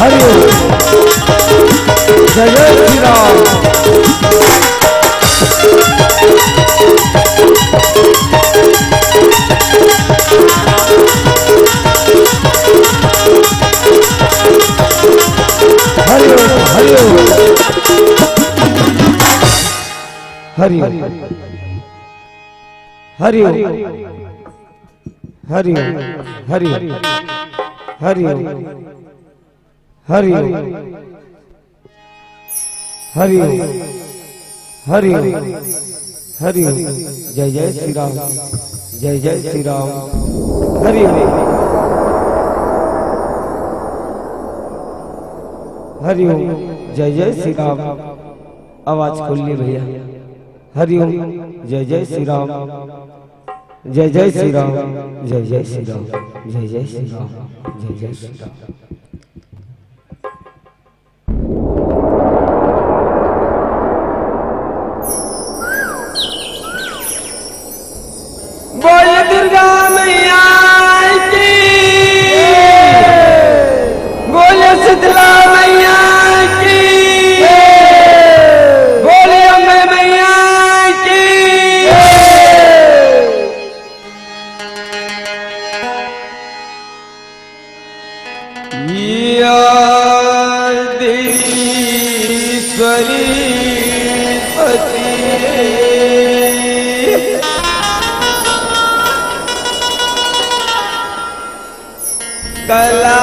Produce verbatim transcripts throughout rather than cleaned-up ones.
हरि ओम। जय जय श्री राम। हरि ओम, हरि ओम। हरि ओम। हरि ओम। हरि ओम। हरि ओम। हरि ओम। हरि ओम। हरि ओम। हरि ओम। हरि ओम। जय जय श्री राम। जय जय श्री राम। हरि ओम। हरि ओम। जय जय श्री राम। आवाज खोल लिए भैया। हरि ओम। जय जय श्री राम। जय जय श्री राम। जय जय श्री राम। जय जय श्री राम। जय जय श्री राम। बोल दुर्गा मैया की, बोल शीतला मैया की, बोल अम्बे मैया की। या आदिश्वरी पति कला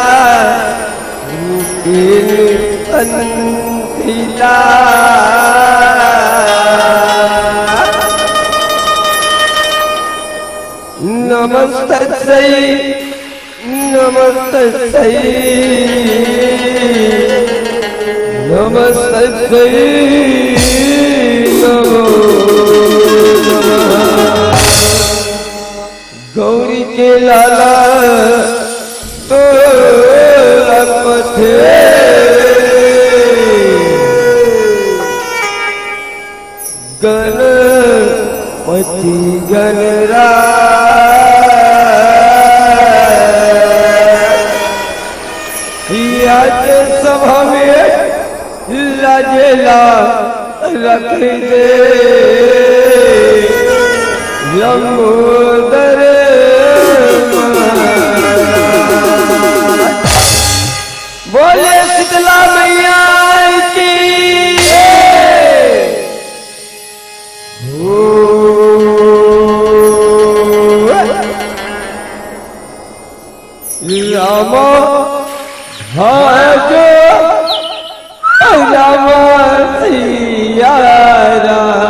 रूपिणी संधिला। नमस्तस्यै, नमस्तस्यै, नमस्तस्यै नमो नमः। गौरी के लाला तोला पथे गणपति गणराज। आज सभा में लाजेला रख दे लंबोदर महाराज। बोले शीतला मैया की। ओ राम भजो राम सिया राम।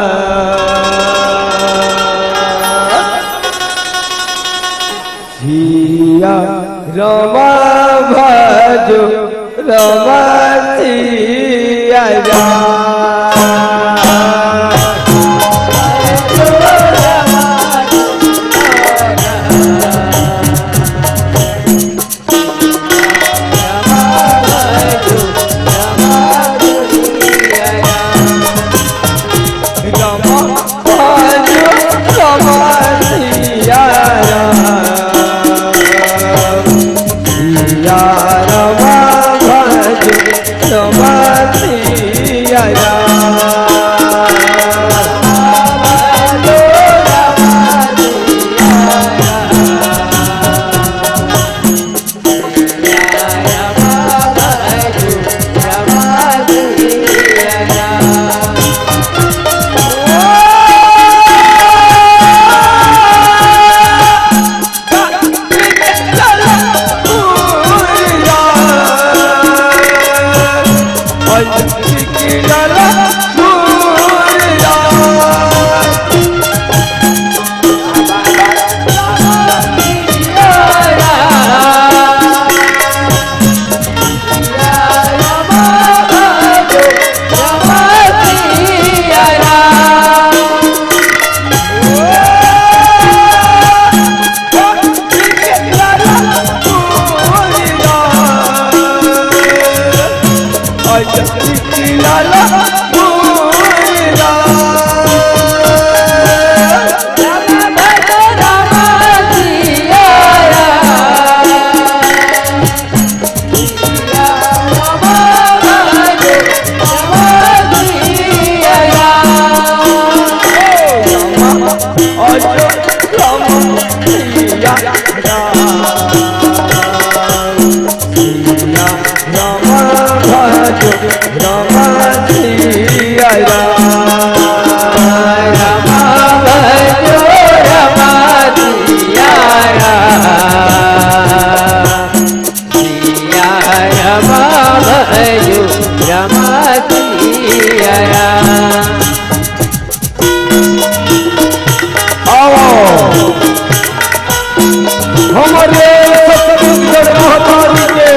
सिया राम भजो राम सिया राम। आओ, हमरे छत्तीसगढ़ महतारी के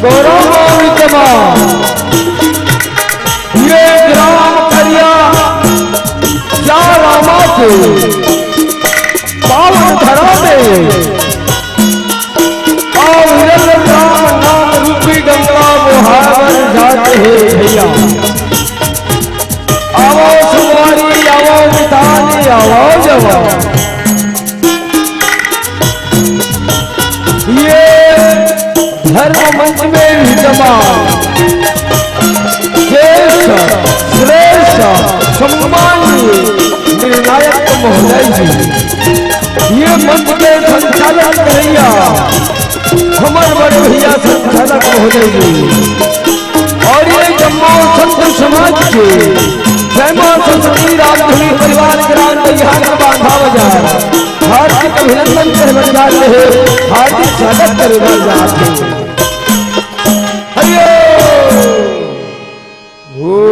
गौरव विद्यमान ये ग्राम करिया चारामा के पावन धरा में अउ निरंतर राम नाम रूपी गंगा बोहावन जात हे भैया। आवो सुनवारी, आवो मितानी, आवो जवान। ये धर्म मंच में विद्यमान ज्येष्ठ, श्रेष्ठ, सम्माननीय निर्णायक महोदय जी, ये मंच के संचालन करैया हमर बड़े भैया संचालक महोदय जी, अउ ये जम्मो संत समाज के जय मां सरस्वती रामधुनी परिवार ग्राम दैहान बांधा बाजार हार्दिक अभिनंदन करे बर जात हे, हार्दिक स्वागत करे बर जात हे। हरि ओम।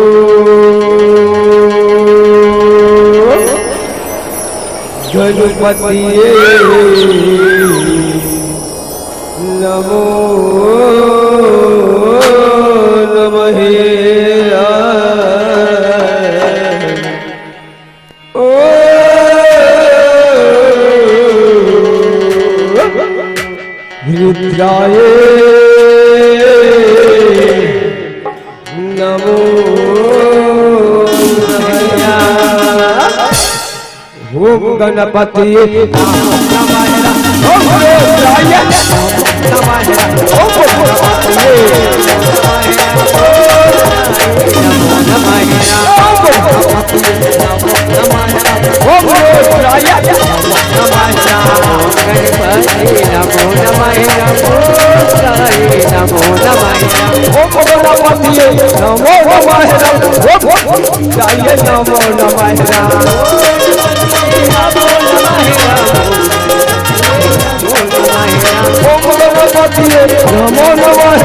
गणपतिये नमो नमः। ओ रुद्राय नमो नमः। ओम गणपति नमः। ओम रुद्राय नमः। ओम गणपति नमः। ओम रुद्राय नमः। गणपति नमो नमः। नमो नमः। ओम गणपति नमो नमः। ओम रुद्राय नमो नमः। ओम गणपति नमो नमः।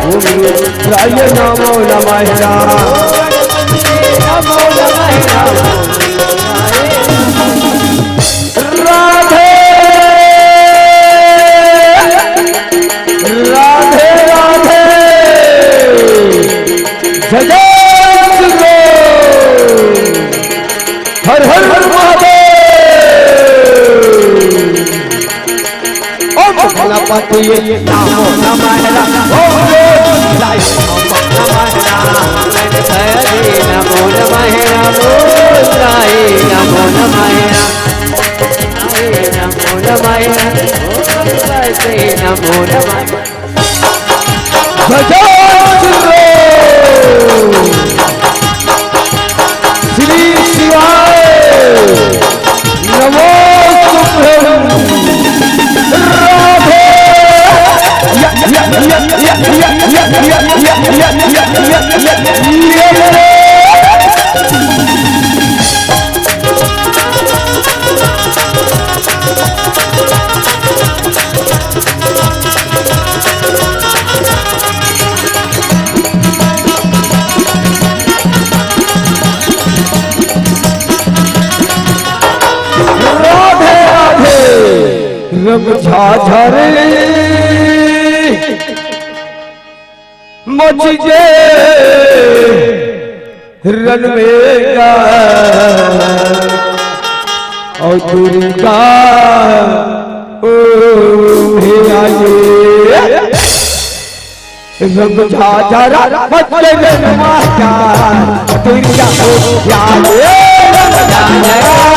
ओम रुद्राय नमो नमः। राधे राधे राधे। जय जय श्री राम। हर हर महादेव। ओम गणपति नमो नमः। ओम साई नमो नमः। नमो नमः। नमो नमः। नमो नमः। नमो नमः। गजानन। श्री शिवाय। नमो तुभ्यं। राधे। या, या, या। राधे राधे। रंग झाझर मच जे रन में गा, अउ दुर्गा ओ हे आए। रंग झाझर मच जे रन में गा, दुर्गा ओ हे आए। रंग झाझर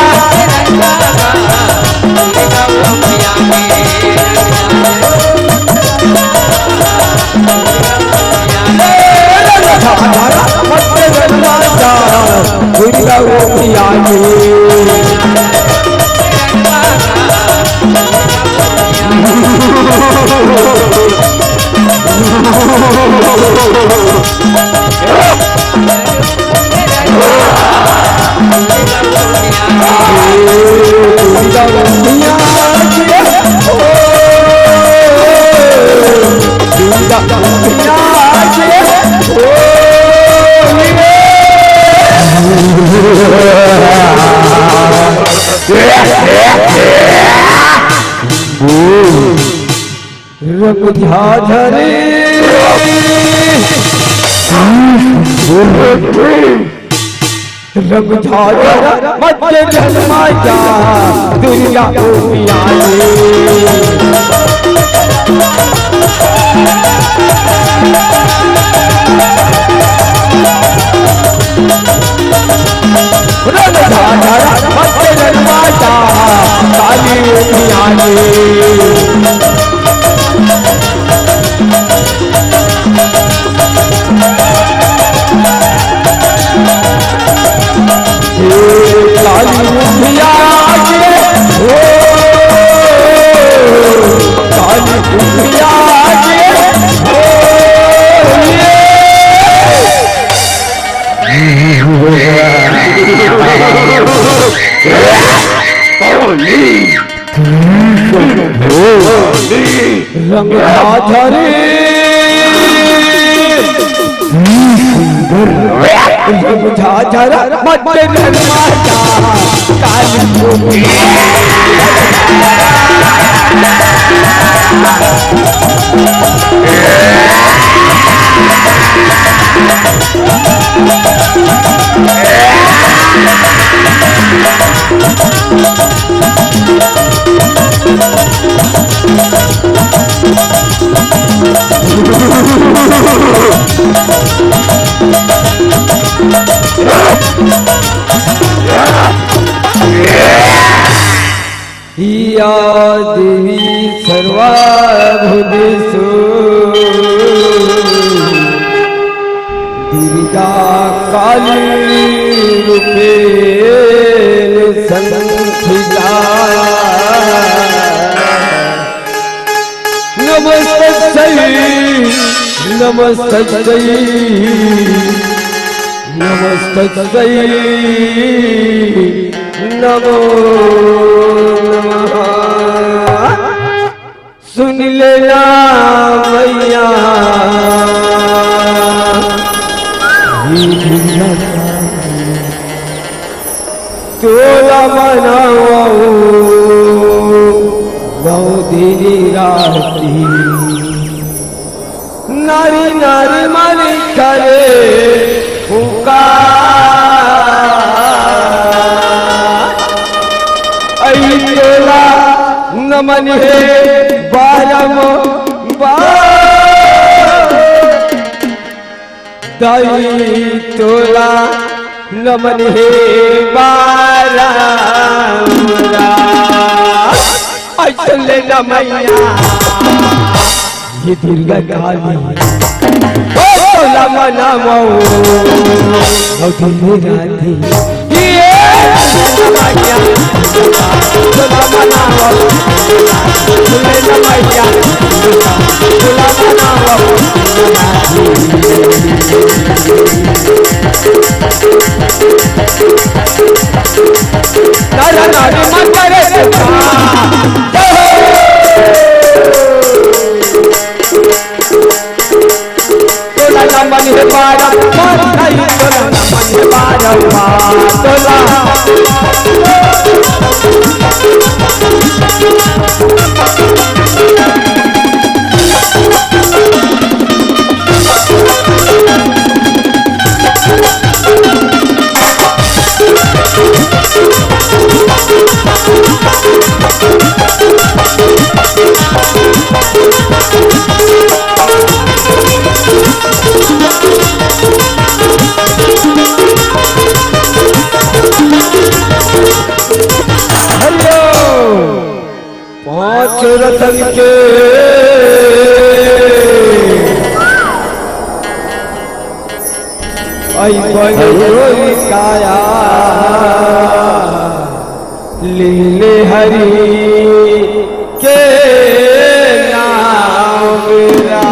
रंग झाझरे, रंग झाझर मत जन्मा जा, दुर्गा उठिया रे। रंग झाझर मत जन्मा जा, काली उठिया रे। काली उठिया रे, ओ, काली उठिया रे, ओ, ये। रंग झाझरे, रंग झाझर मत जन्मा जा, काली उठिया। या देवी सर्वभूतेषु दुर्गा काली रूपेण संस्थिता। नमस्तस्यै, नमस्तस्यै, नमस्तस्यै नमो नमः। सुन लेना मैया, ये दुनिया का तोला मनावो नौ दिन राती। नारी नारी मारी करे पुकार। ऐ तोला नमन हे बारंबार। दाई तोला नमन हे बारंबार। ऐ सुन ले ना मैया, ये दुर्गा काली, ओ तोला मनावो नौ दिन राती। ये मैया, तोला मनावो, सुन ले ना मैया, तोला मनावो। नर नारी मन करे तोला नमन हे बारंबार, दाई तोला नमन हे बारंबार, तोला। हरिओम। पांच रतन के ऐ बन जोरी काया, लीले हरि के नाम रा।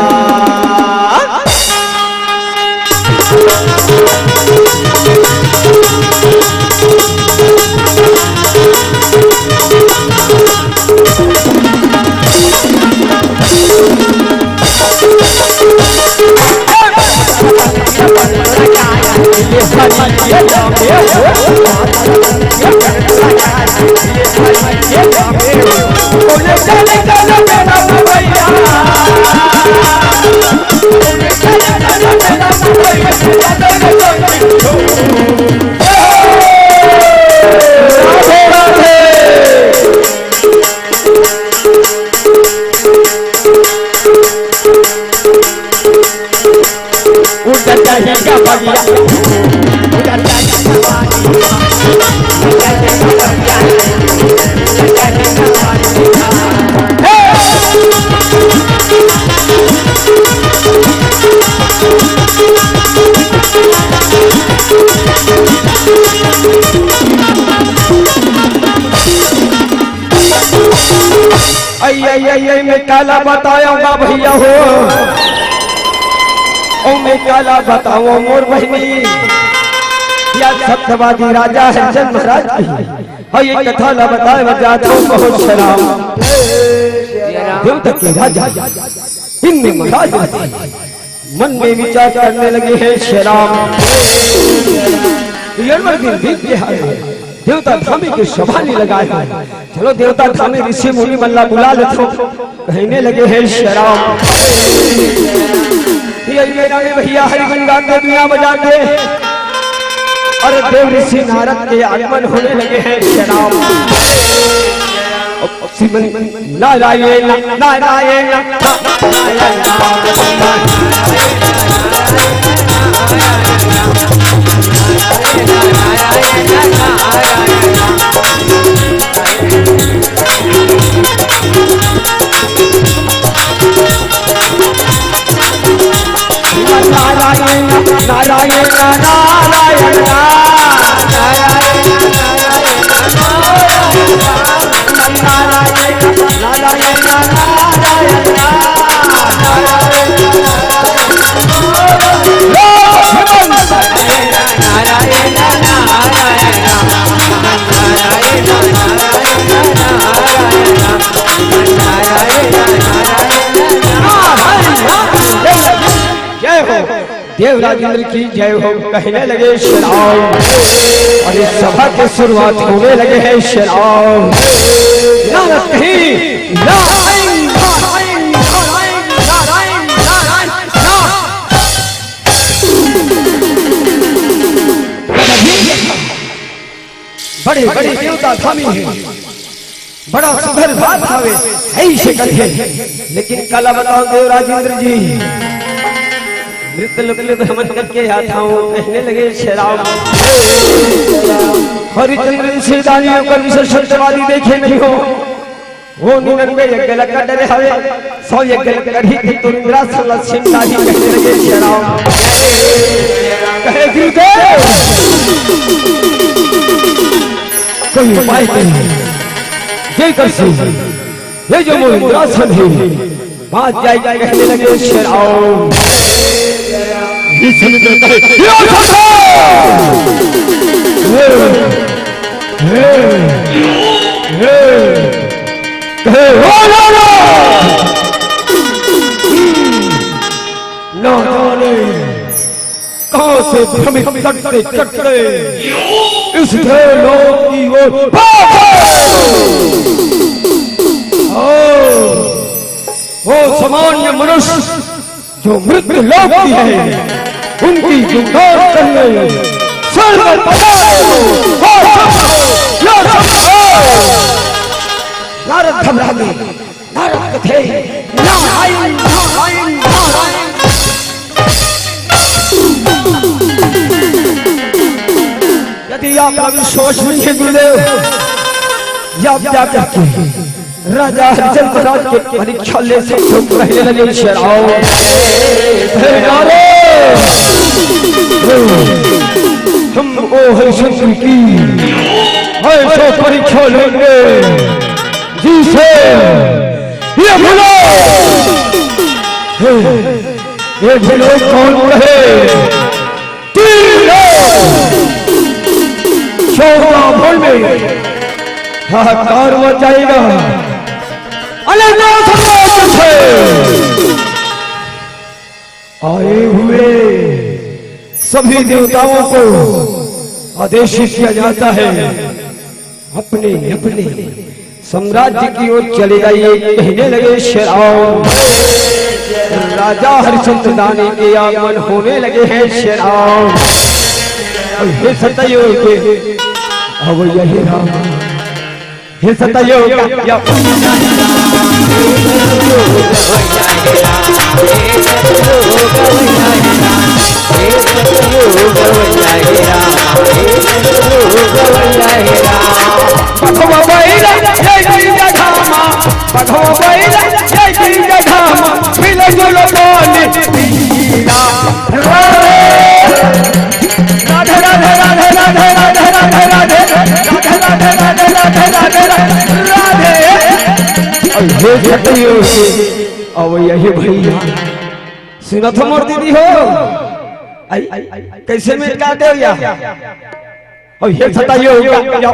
अई, अई, अई, अई, मैं काला बतावंव भैया हो, ओ मैं काला बतावंव मोर बहिनी, या सत्यवादी राजा हरिचंद महाराज की। हाँ, ये कथा ला बताय बर जात हंव, बहुत शर्म। देवता के राजा, इनमें महाराज मन में विचार करने लगे हैं, "श्री राम, ये अनवर दिन बीत गया है, देवता धामी के सभा नहीं लगाए हैं, चलो देवता धामी ऋषि मुनि मन ला बुला लेथंव।" कहने लगे हैं, "श्री राम।" ये मेरा में भैया हरि गुण गाते, बीना बजाते, और देव ऋषि नारद के आगमन होने लगे हैं, "श्री राम।" श्रीमन नारायण, नारायण, नारायण। नारायण, नारायण, नारायण, नारायण। जय हो। देवराज इंद्र की जय हो, कहने लगे श्री राम। और इस सभा की शुरुआत होने लगे हैं श्री राम। नारद कहीं, नारायण, नारायण, नारायण, नारायण, नारायण, नारायण, नारायण। बड़े बड़े देवता धामी हैं। बड़ा सुंदर बात हवे, ऐसे कथे। लेकिन काला बतावंव देवराज इंद्र जी, मृत्यु लोक में भ्रमण करके आता हूँ, कहने लगे श्री राम। हरिचंद्र जी से दानी होकर विशेष सत्यवादी देखे नहीं हो। वो निन्यानवे यज्ञ लग कर डरे हवे, सौ यज्ञ लग कर ही तो इंद्रासन लक्ष्मी दाही कहने लगे श्री राम। कहे गुरुदेव, कोई उपाय करिए। जय कर सिंह, ये जो मोर इंद्रासन है, बात जाए कहने लगे श्री राम। इस समय कहे, "यो सखा!" हे, हे, हे, कहे, "ओ लाला!" ना जाने कहां से भ्रमित चटते चटते इस देवलोक की ओर भागे। ओ, ओ सामान्य मनुष्य जो मृत्यु लोक की है, उनकी गुणगान करने सर्व पदार्थ को नारद घबरा गए। नारद कथे, नारायण, नारायण, नारायण। यदि आप अविश्वास नहीं है गुरुदेव, या आप क्या करके राजा हरिचंद महाराज के परीक्षा ले सकते हो, कहने लगे श्री राम। हे नारद, हम ओ हरिचंद्र की ऐसा परीक्षा लेंगे। जी से ये भूलो, ये भूलो कौन कहे तीन चौदह भर में हाहाकार मचाएगा। अरे जो समाज से आए हुए सभी देवताओं को आदेशित किया जाता है, अपने अपने साम्राज्य की ओर चले जाइए, कहने लगे श्री राम। राजा हरिश्चंद्र दानी के आगमन होने लगे हैं श्री राम। हे सतयुग, अब यही राम, हे सतयुग, या बघवा बैला जय जय जय धामा, बघवा बैला जय जय जय धामा, मिल जुल पानी पीला। राधे राधे राधे राधे राधे राधे राधे राधे राधे राधे राधे राधे राधे राधे। हे छतैयो के, अब यही भैया, सुनत हो मोर दीदी हो, आई, कैसे मेट काटे हो या? अब हे छतैयो के, या।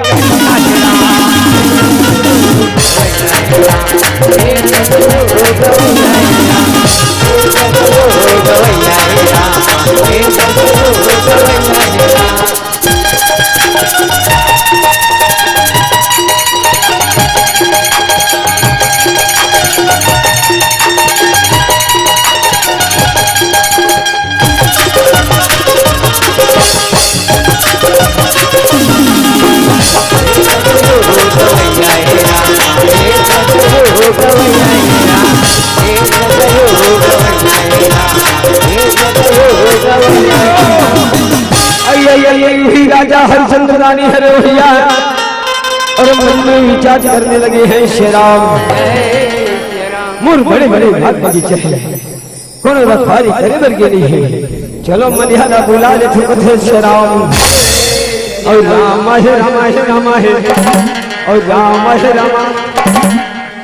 आई, आई, आई, आई, वही राजा हरिश्चंद्र रानी हरे भैया। और मन में विचार करने लगे हैं, श्री राम, मोर बड़े बड़े बाग बगीचे हैं, कोनो रखवारी करे बर गे नइ हे। चलो मनिहा ला बुला लेथन, कथे श्री राम। और राम हे राम हे राम हे, और राम हे राम,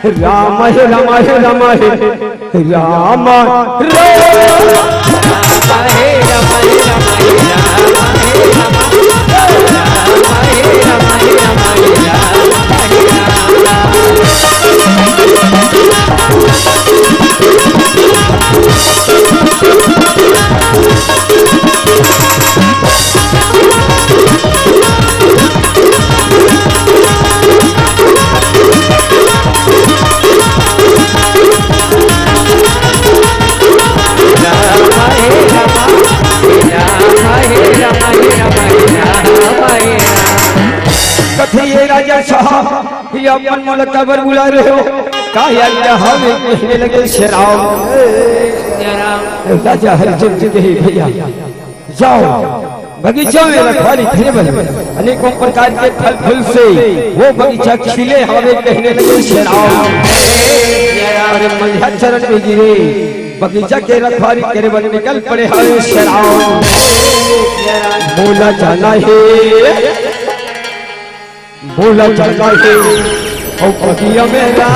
राम हे राम हे राम हे, राम, राम। कथे ये राजा साहब, ये अपन मोला काबर बुला रहे हो? का यार, क्या हाल है? कहने लगे, "श्री राम।" राजा हरिचंद्र कहे, "भैया, जाओ, बगीचा में रखवाली करे बर अनेकों प्रकार के फल फूल से वो बगीचा खिले हवे।" कहने लगे, "श्री राम।" अरे मनिहा चरण में गिरे, बगीचा के रखवाली करे बर निकल पड़े हवे, "श्री राम।" मोला जाना हे, मोला जाना हे, ओ पतिया मेरा।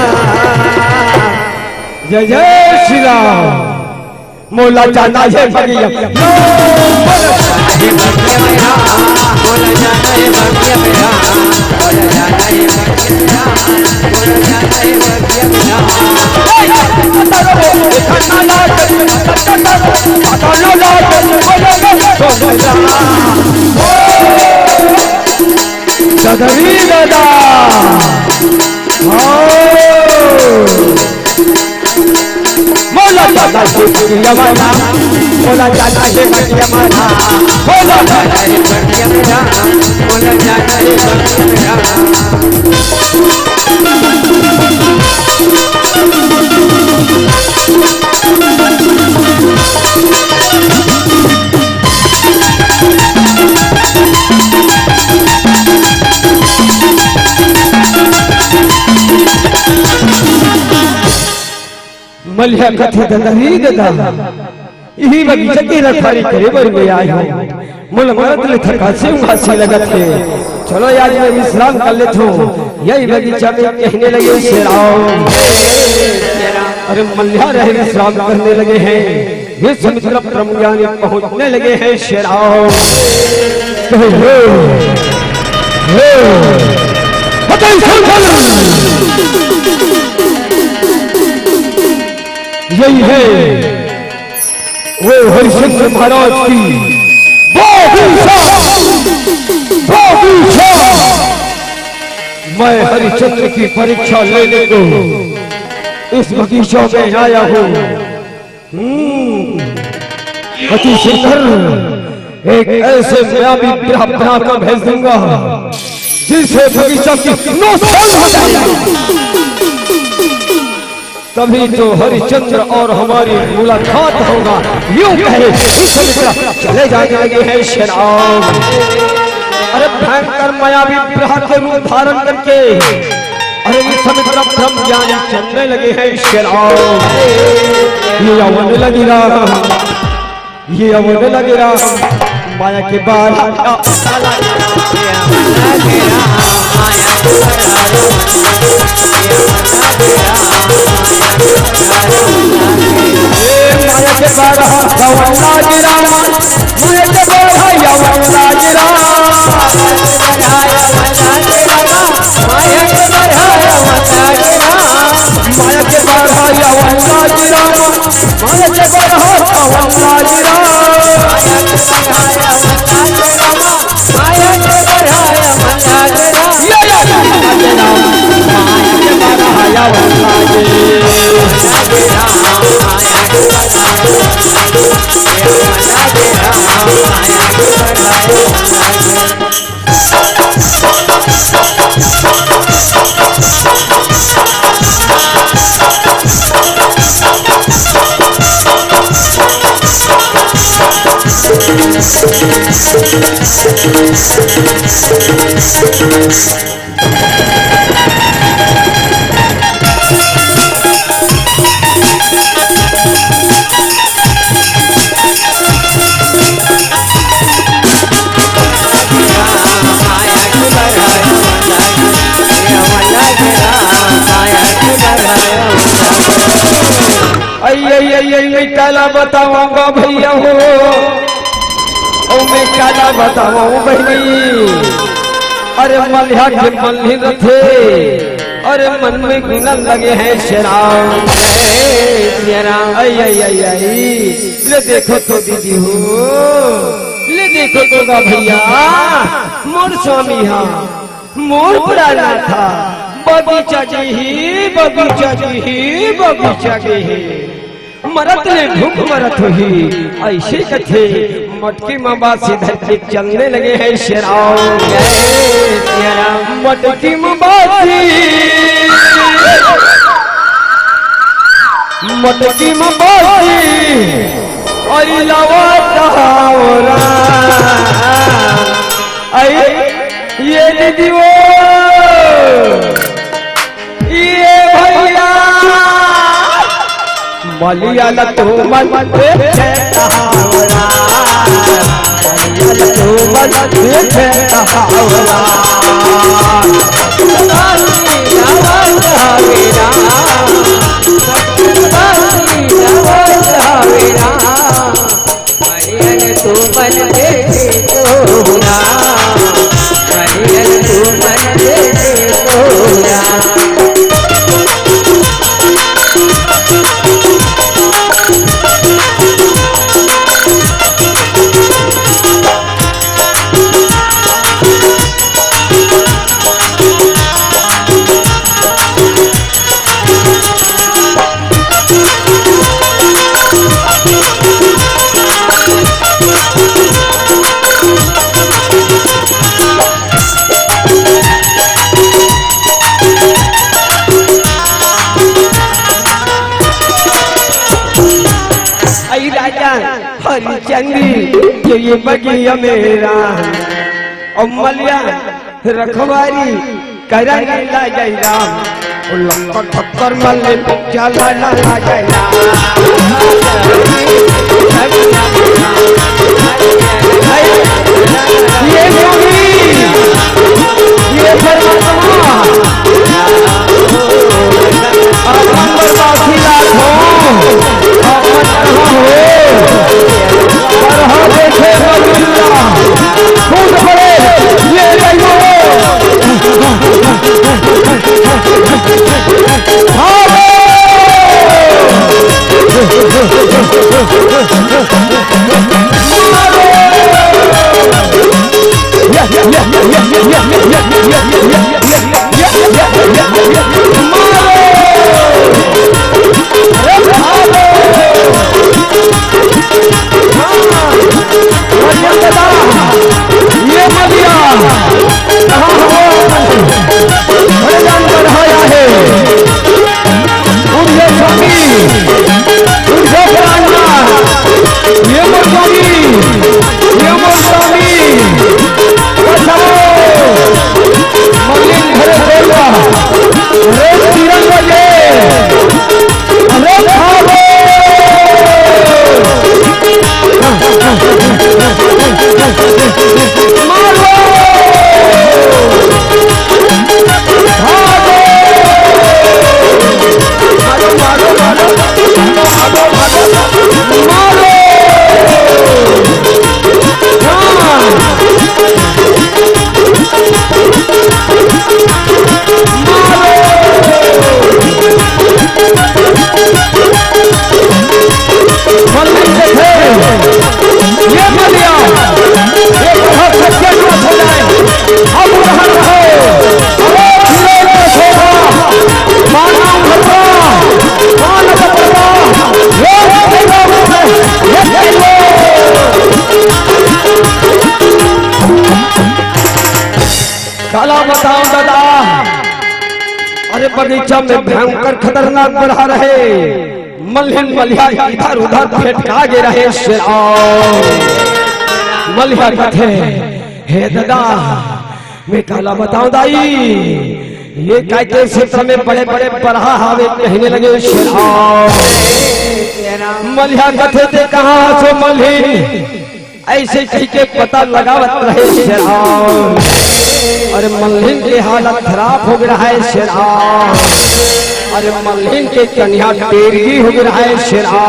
जय जय श्री राम। मोला जाना हे बगिया। दादा रे दादा। हाँ। मोला जाना हे बगिया मेरा, मोला जाना हे बगिया मेरा, मोला जाना हे बगिया मेरा, मोला जाना हे बगिया मेरा। मनिहा कथे, "दादा रे दादा, इही बगीचा के रखवारी करे बर मैं आय हूँ। मोला मरत ले थकासी उंघासी लगत हे। चलो आज मैं विश्राम कर लेथों यही बगीचा में।" कहने लगे, "श्री राम।" अरे मनिहा रहे विश्राम करने लगे हैं। विश्वामित्र ब्रह्मज्ञानी पहुंचने लगे हैं, श्री राम। हे, हे, हे, हटो, सुन, सुन। यही है वो हरिश्चंद्र महाराज की बागीचा, बागीचा। मैं हरिश्चंद्र की परीक्षा लेने को इस बगीचा में आया हूँ। हम्म, अति सुंदर, एक ऐसे मायावी ब्राह्मणा को भेज दूंगा, जिससे बगीचा की नौसेना हो जाएगी। तभी तो हरिश्चंद्र और हमारी मुलाकात होगा। यूं कहे विश्वामित्र चले जाने लगे हैं, श्री राम। अरे भयंकर मायावी ब्राह्मण के रूप धारण करके अरे विश्वामित्र ब्रह्म ज्ञानी चलने लगे हैं, श्री राम। ये अवन लगी राम, ये अवन लगी राम, माया के बारा। ए माया के बारह भवन लागे राम, माया के बारह यवन लागे राम। माया के बारह यवन लागे राम, माया के बारह भवन लागे राम। आई, आई, आई, आई, मैं काला बतावंव गा भइया हो, अउ मैं काला बतावंव बहिनी। अरे मलिया के मलिन रथे, अरे मन में गुनन लगे हे शेरा। आई, आई, आई, आई, ले देखो तो दीदी हो, ले देखो तो गा भइया, मोर स्वामी हा, मोर प्राणनाथ हा, बगीचा गे हे, बगीचा गे हे, बगीचा गे हे। मरत ले ढूंढ मरत होही, अइसे कथे। मटकी म बासी धर के चलने लगे हे शेरा। जय सिया राम। मटकी म बासी, मटकी म बासी, अरे लावा दहावरा। अरे ये दीदी वो, ये भइया, मलिया ल तू मन देखे तहावरा, मलिया ल तू मन देखे तहावरा। मलिया ल तू मन देखे तोरा, मलिया ल तू मन देखे तोरा। आई राजा हरिचंद के ये बगिया मेरा, अउ मलिया रखवारी करा ला जाई राम। ओ लंका ठक्कर मले चला ला जाई राम। ये स्वामी, ये परमात्मा, आप नंबर बाकी लाख हो, आप मत कहाँ हो, पर हो देखे रसगुल्ला, कूद पड़े, ये देखो। भागो। ये मलिया, कहाँ हो? बड़े जान बढ़ाया है। उठे स्वामी, उठे प्राणनाथ, ये मोर स्वामी, ये मोर स्वामी, बचाओ। मलिन घरे खोल ला, रोज तिरंगा ये, अरे भागो। मारो। मल्लिन के थे, ये मलिया, ये बहुत सच्चे बात हो जाए। अब उधर रहो, अरे धीरे से शोभा, माना भद्रा, मान भद्रा, ये भद्रा, ये भद्रा। काला बताओ दादा, अरे बगीचा में भयंकर खतरनाक बरहा रहे। मल्हिन मलिया इधर उधर भेटका गे रहे शेरा। मलिया कथे, हे दादा, मैं काला बताऊं दाई, ये काय के क्षेत्र में बड़े बड़े बरहा हावे कहने लगे शेरा। मलिया कथे, ते कहाँ सो मल्हिन? ऐसे कहि के पता लगावत रहे शेरा। अरे मल्हिन के हालत खराब हो गया है शेरा। अरे मल्हिन के कनिहा टेरगी हो गया है शेरा।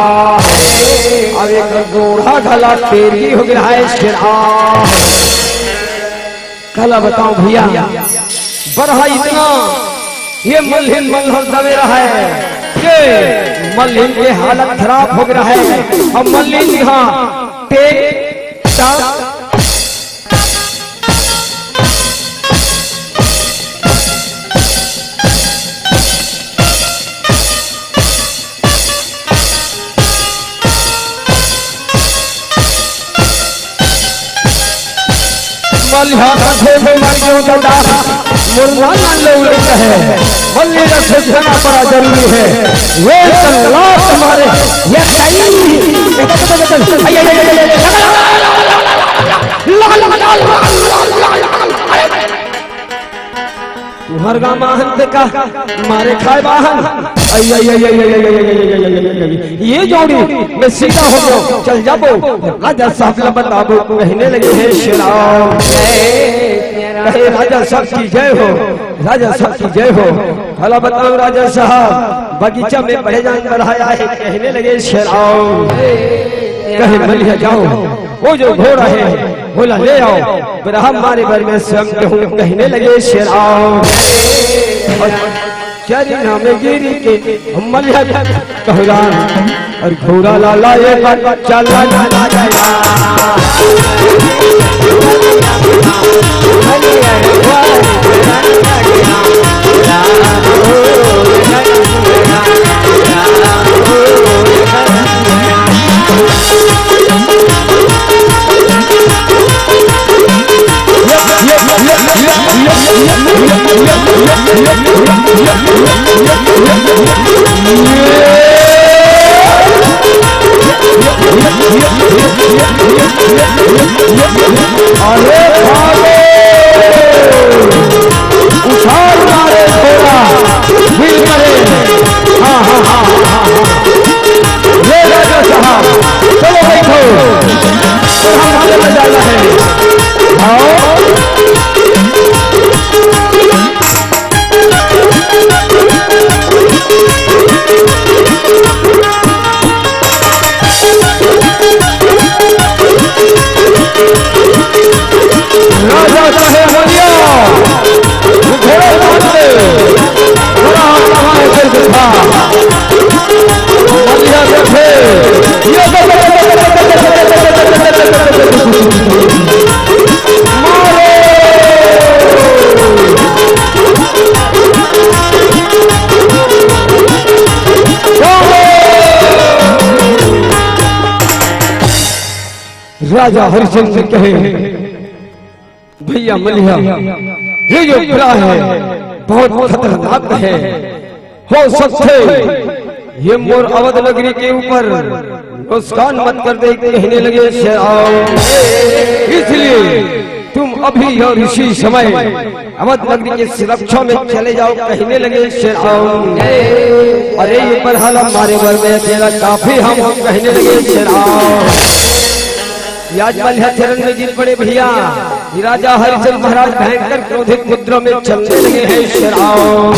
अब एक गोड़ा गला टेरगी हो गया है शेरा। काला बताओ भैया, बरहा इतना, ये मल्हिन मल्हर दबे रहा है, ये मल्हिन के हालत खराब हो गया है। अब मल्हिन यहाँ टेक टा मलिया कथे में मर गयो दादा, मुर्दा ना ले उड़े है। मल्ली का सुझना बड़ा जरूरी है। ये सल्ला तुम्हारे, ये सही। तुम्हार गाँव में आहन ते का मारे खाए बाहन। अई, अई, अई, ये जोड़ी में सीधा हो गयो, चल जाबो। राजा साहब ला बताबो, कहने लगे हे शेरा। कहे राजा साहब की जय हो, राजा साहब की जय हो। काला बताओ राजा साहब, बगीचा में बड़े जान बढ़ाया है, कहने लगे शेरा। कहे मलिया जाओ, वो जो घोड़ा है, बोला ले आओ, बरहा मारे बर में स्वयं कहूँ, कहने लगे शेरा। और चरना में गिरी के मलिया कहरान, और घोड़ा लाला ये बच्चा लाला लाला। अरे भागो! उछाल मारे घोड़ा, हिल करे। हाँ, हाँ, हाँ, हाँ, हाँ। ले राजा साहब, चलो बैठो। और हम आगे में जाना है। आओ। राजा साहेब बलिया, घोड़े बांध दे, बड़ा हवा है दिल दिखा, बलिया से थे, ये मारो। राजा हरिश्चंद्र कहे, भैया मलिया, ये जो बला है बहुत खतरनाक है, हो सकथे ये मोर अवध नगरी के ऊपर नुकसान मत कर दे, कहने लगे शेर आओ। इसलिए तुम अभी और इसी समय अवध नगरी की सुरक्षा में चले जाओ, कहने लगे शेर आओ। अरे ये बरहा ला मारे बर में तेरा काफी हम, कहने लगे शेर आओ। याजमान है चरण में गिर पड़े भैया। ये राजा हरिचंद्र महाराज भयंकर क्रोधित मुद्रा में चलने लगे हैं शेर आओ।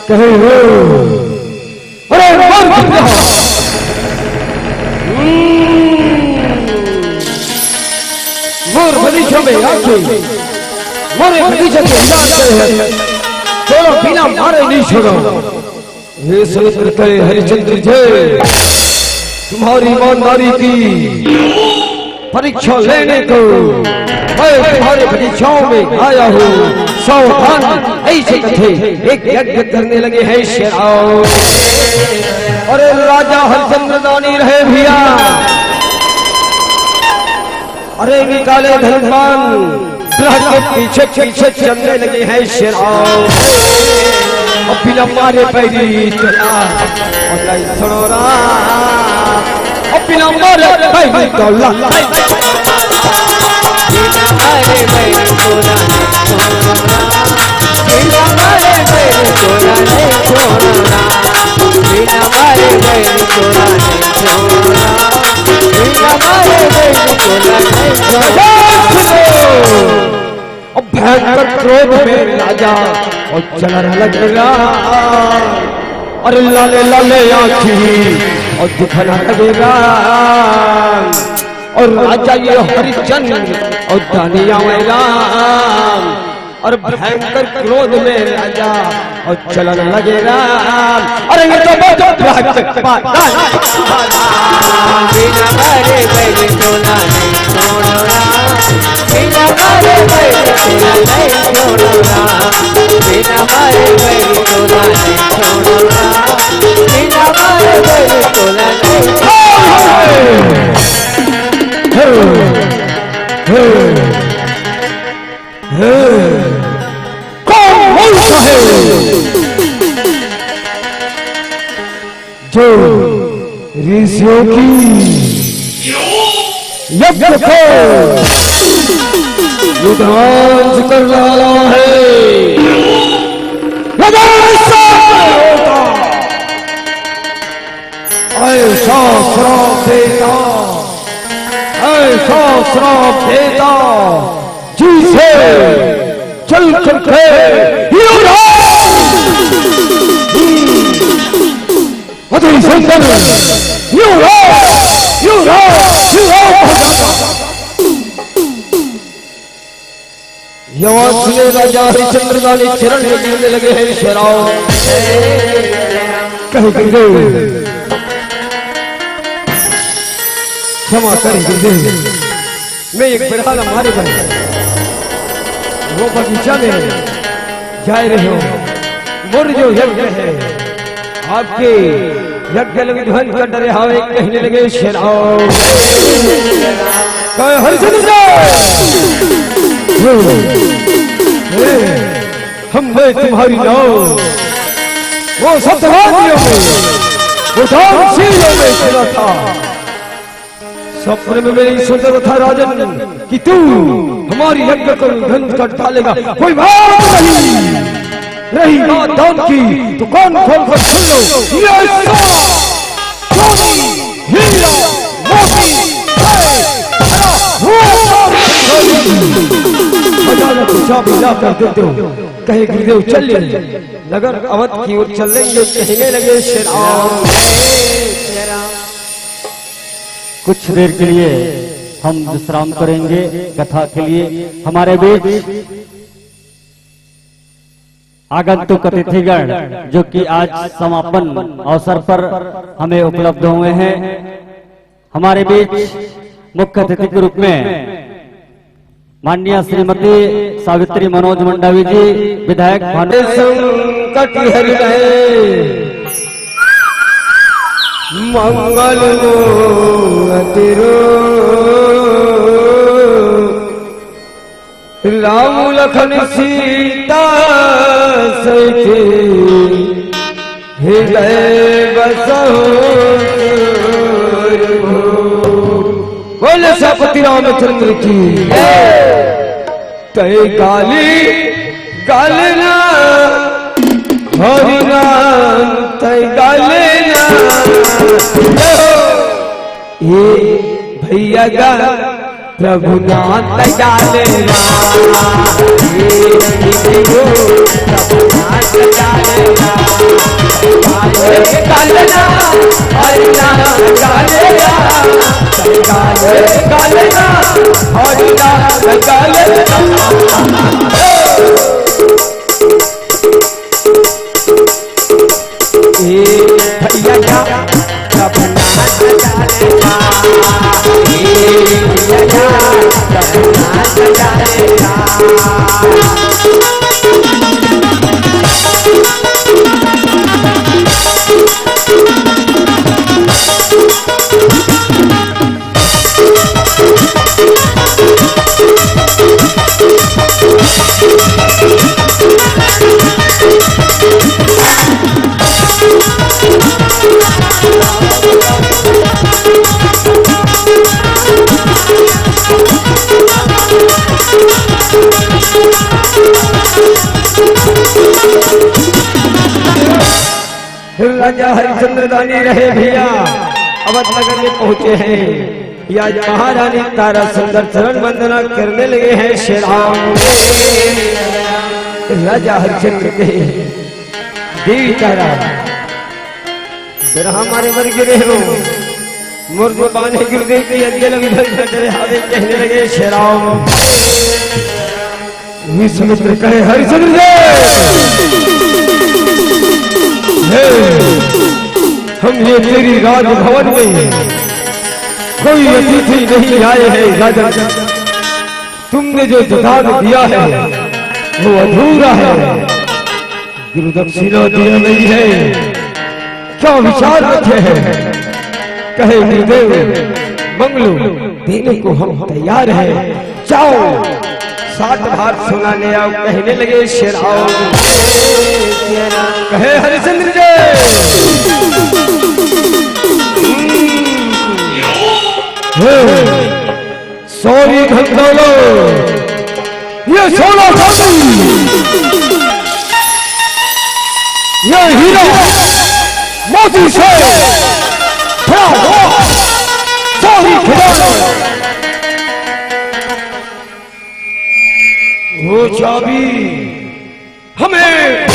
कहे हो, अरे मार दिया। हम्म। मोर बगीचा में आके, मोरे बगीचा के इलाज करे हैं। छोड़ो, बिना मारे नहीं छोड़ो। हे समुद्र तले हरिचंद्र जय, तुम्हारी ईमानदारी की परीक्षा लेने को मैं तुम्हारे बगीचाओं में आया हूँ। सावधान, ऐसे कथे एक यज्ञ करने लगे हैं शेराव। अरे राजा हरिचंद्र दानी रहे भैया। अरे निकाले धनुष बाण, ग्रह के पीछे पीछे चलने लगे हैं शेराव। अब बिना मारे पैरी चला, और नहीं छोड़ो राम। अब बिना मारे पैरी चला। अब भयंकर क्रोध में राजा और चलन लगे राम, और लाले लाले आँखी और दिखन लगे राम, और राजा ये हरिचंद्र और दानिया में राम, और भयंकर क्रोध में राजा और चलन लगे राम। अरे ये तो बहुत भयंकर बात। बिना मारे बैल तोला नहीं छोड़ो राम, बिना मारे बैल तोला नहीं छोड़ो राम, बिना मारे बैल तोला नहीं छोड़ो राम, बिना मारे बैल तोला नहीं छोड़ो राम। हे, हे, हे, कौन ऐसा है जो ऋषियों की यज्ञ को विध्वंस करने वाला है? विध्वंस होता। ऐसा श्राप देता, ऐसा श्राप देता, जिसे जल करके युवराज, अति सुंदर युवराज, युवराज, युवराज। यवा सुने राजा हरिचंद्र दानी चरण में गिरने लगे हैं शेराव। कहे गुरुदेव, क्षमा करें गुरुदेव, मैं एक बड़ा मारे बन वो बगीचा में जा रहे हो, मोर जो यज्ञ है आपके यज्ञ लगे ध्वनि कर डरे हावे कहने लगे शेराव। कहे हरिचंद्र, हे, हे, हमने तुम्हारी नाव वो सतवादियों में, वो दानशीलों में सुना था। सपने में मैं नहीं सोचा था राजन कि तू हमारी यज्ञ को ध्वंस कर डालेगा। कोई बात नहीं रही बात दान की, तो कान खोल कर सुन लो। ये सोना, चांदी, हीरा, मोती, है, भरा हुआ। खजाना की चाबी ला कर देते हो। कहे गुरुदेव चल ले, नगर अवध की ओर चल लेंगे, कहने लगे शेराव। कुछ देर के लिए हम विश्राम करेंगे कथा के लिए। हमारे बीच आगंतुक अतिथिगण जो कि आज समापन अवसर पर हमें उपलब्ध हुए हैं, हमारे बीच मुख्य अतिथि के रूप में माननीय श्रीमती सावित्री मनोज मंडावी जी, विधायक भानु संकट हरि रहे, मंगल मूरति रूप। राम लखन सीता सहित हृदय बसहु। बोले सीतापति रामचंद्र की। तय गाली गालना हरि नाम तय गालना। ये भैया गा प्रभु नाथ जाने ना, ये प्रभु नाथ जाने ना। काले काले ना, हरि नाम काले ना, काले काले ना, हरि नाम काले ना। ए फिर राजा हरिश्चंद्र दानी रहे भैया, अवध नगर में पहुंचे हैं। ये आज महारानी तारा सुंदर चरण वंदना करने लगे हैं श्री राम। राजा हरिश्चंद्र के देवी तारा, बिरहा मारे मर गिरे हो, मोर जो बाने गुरुदेव की अंजलि विभल कर डरे हावे कहने लगे श्री राम। विश्वामित्र कहे, हरिश्चंद्र जी, हे, हम ये तेरी राजभवन में कोई अतिथि नहीं आए हैं राजन, तुमने जो जवाब दिया है वो अधूरा है, गुरु दक्षिणा दिया नहीं है, क्या विचार रखे हैं? कहे, गुरुदेव, मंगलो, देने को हम तैयार हैं। जाओ, सात भार सोना ले आओ, कहने लगे श्री राम। कहे, हरिश्चंद्र जी, हे, सारी धन दौलत, ये सोना चांदी, ये हीरा मोती से भरा हुआ सारी खजाना, वो चाबी हमें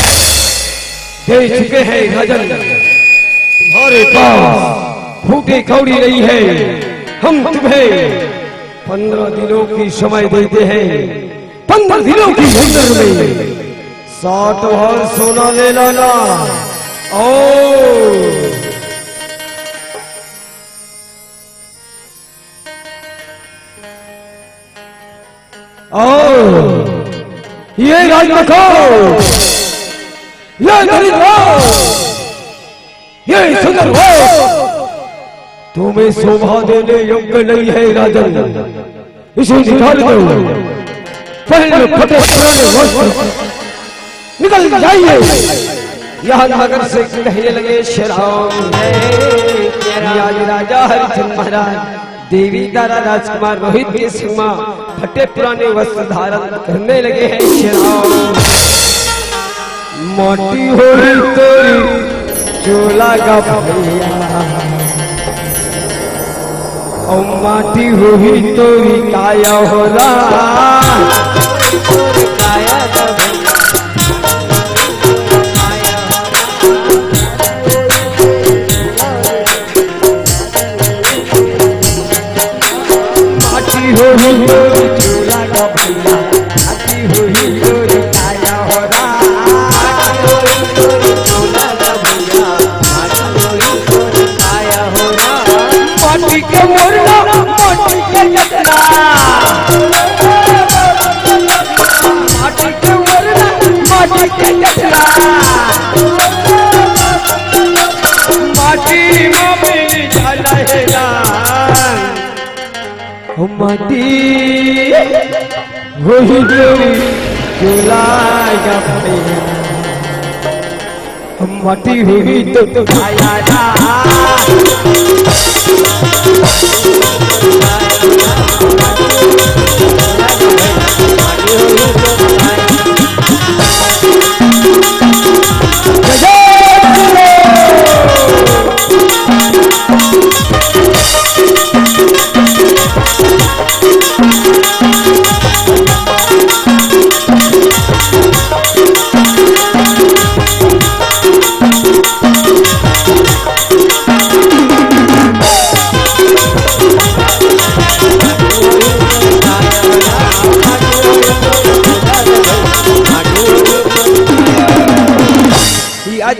दे चुके हैं राजन। तुम्हारे पास फूटी कौड़ी नहीं है, हम तुम्हें पन्द्रह दिनों की समय देते हैं। पन्द्रह दिनों की अंदर में सात भार सोना ले लाना। ओ आओ, ये राज दिखाओ, ये दरिद्र, ये सुंदर हो, तुम्हें शोभा देने योग्य नहीं है राजन, इसे निकाल दो। पहले फटे पुराने वस्त्र निकल जाइए यहाँ नगर से, कहने लगे श्री राम। आज राजा हरिचंद महाराज देवी तारा राजकुमार रोहित के संग म फटे पुराने वस्त्र धारण करने लगे हैं श्री राम। माटी होही तोरी चोला का भैया, अउ माटी होही तोरी काया हो राम। माटी होही तोरी चोला का भैया, माटी होही तोरी काया हो राम। माटी के मोरना, माटी के जटना, माटी के मोरना, माटी के जटना, माटी में मिल जाला हे राम। माटी होही तोरी चोला का भैया, माटी होही तो, तो आया ना। आज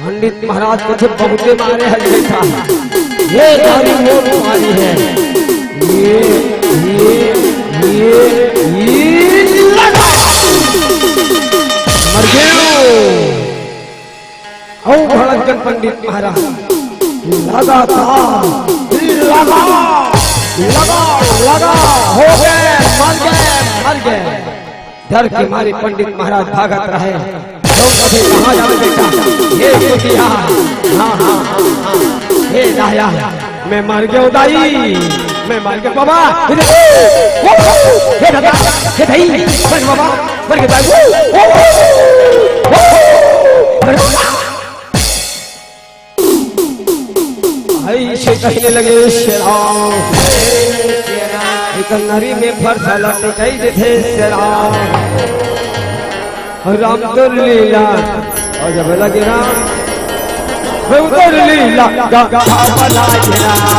पंडित महाराज कथे बहुते मारे हे बेटा, ये दारी मोर मारी हे, ये, ये, ये, ये लगा। मर गयो। अउ भड़क गन पंडित महाराज, लगातार, लगा, लगा, लगा, हो गए, मर गए, मर गए। डर के मारे पंडित महाराज भागत रहे। लोग कथे, "कहाँ जावे बेटा?" ये कुटिया। हाँ, हाँ, हाँ, हाँ। हे दाया, मैं मर गयो दाई, मैं मर गयो बाबा। हे दादा, हे दाई, मर गयो बाबा, मर गयो दाई। अइसे कहने लगे शेरा, एक नरी में फरसा लटकाई देथे शेरा। राम तोर लीला अजब लगे राम, राम तोर लीला गा गा गा लगे राम।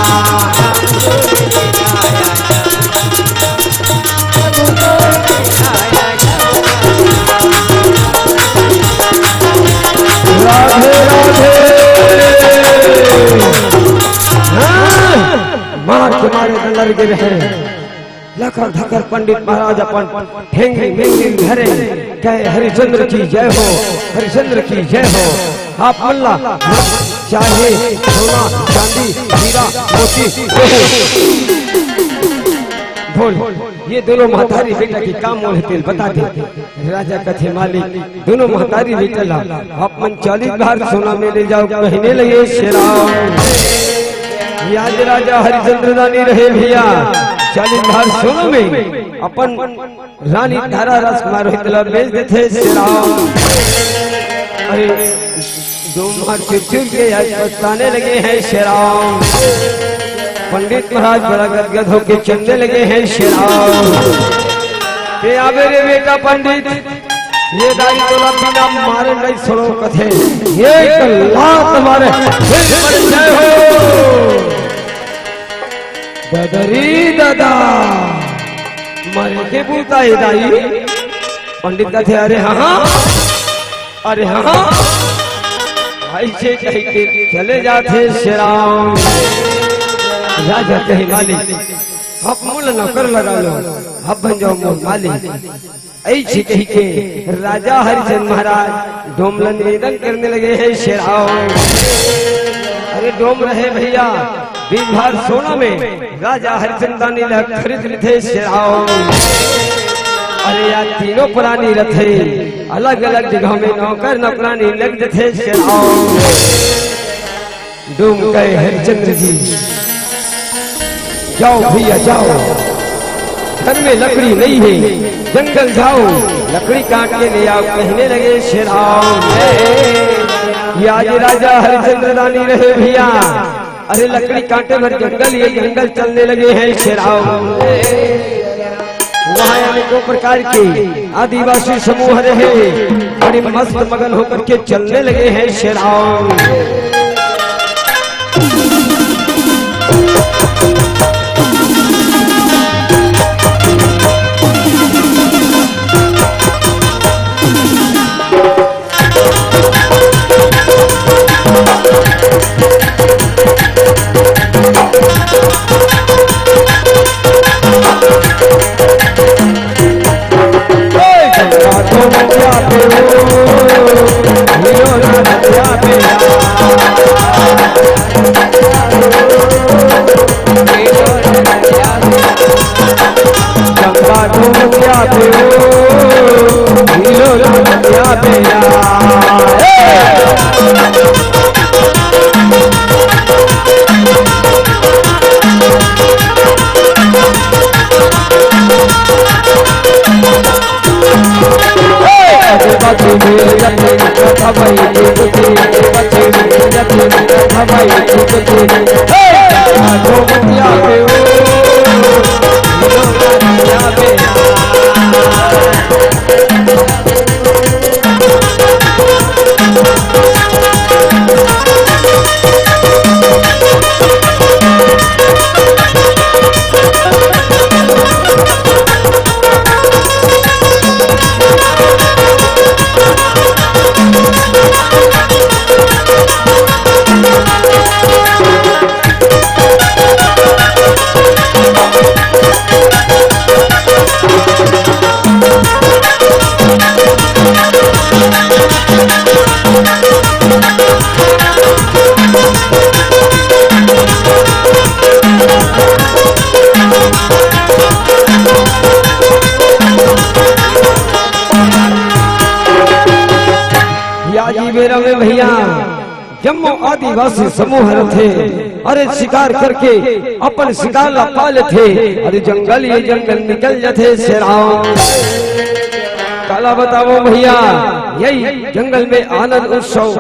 राधे राधे। हाँ। लगे रहे। लकर धकर पंडित महाराज अपन ठेंगरी मेंगरी धरे, कहे, "हरिचंद्र की जय हो, हरिचंद्र की जय हो।" आप मन ला चाहे सोना, चांदी, हीरा, मोती, बोल, ये दोनों महतारी बेटा के काम मोल हे तेल बता दे। राजा कथे, "मालिक, दोनों महतारी बेटा ला आप मन चालीस भार सोना में ले जाव," कहने लगे शेराव। याद राजा हरिचंद्र दानी रहे भैया, चालीस भार सोना में अपन रानी तारा राजकुमार रोहित ला बेच देथे शेराव। अरे, दोनों चुर चुर के आज पछताने लगे हैं शेराव। पंडित महाराज बड़ा गदगद होके चलने लगे हैं शेराव। के आबे रे बेटा पंडित, ये दाई तोला बिना मारे नहीं छोड़ो कथे। एक लात मारे, फिर पर जय हो। ददरी ददा, मरे के बूता हे दाई। पंडित कथे, "अरे हाँ, हाँ, अरे हाँ, हाँ।" ऐसे कह के चले जाथे शेराव। राजा कहे, "मालिक, अब मोला नौकर लगा लो, अब बन जाव मोर मालिक।" ऐसे कही के राजा हरिचंद महाराज डोम ला निवेदन करने लगे हैं शेराव। अरे डोम रहे भैया, बीस भार सोना में राजा हरिचंद दानी ला खरीद लेथे शेराव। अरे यार तीनों प्राणी रथे, अलग-अलग जगह में नौकर नौकरानी लग जथे शेराव। डोम कहे हरिचंद्र जी, "जाओ भैया जाओ, घर में लकड़ी नहीं है, जंगल जाओ, लकड़ी काट के ले आओ," कहने लगे शेराव। ये आज राजा हरिचंद्र दानी रहे भैया, अरे लकड़ी काटे भर जंगल, ये जंगल चलने लगे हैं शेराव। वहाँ अनेकों प्रकार के आदिवासी समूह रहे, बड़े मस्त मगन होकर के चलने लगे हैं शेराव। या जी बेरा में भैया, जम्मो आदिवासी समूह रथे, अरे शिकार करके अपन शिकार ला पा लेथे, अरे जंगल ये जंगल निकल जथे शेराव। काला बतावो भैया, यही जंगल में आनंद उत्सव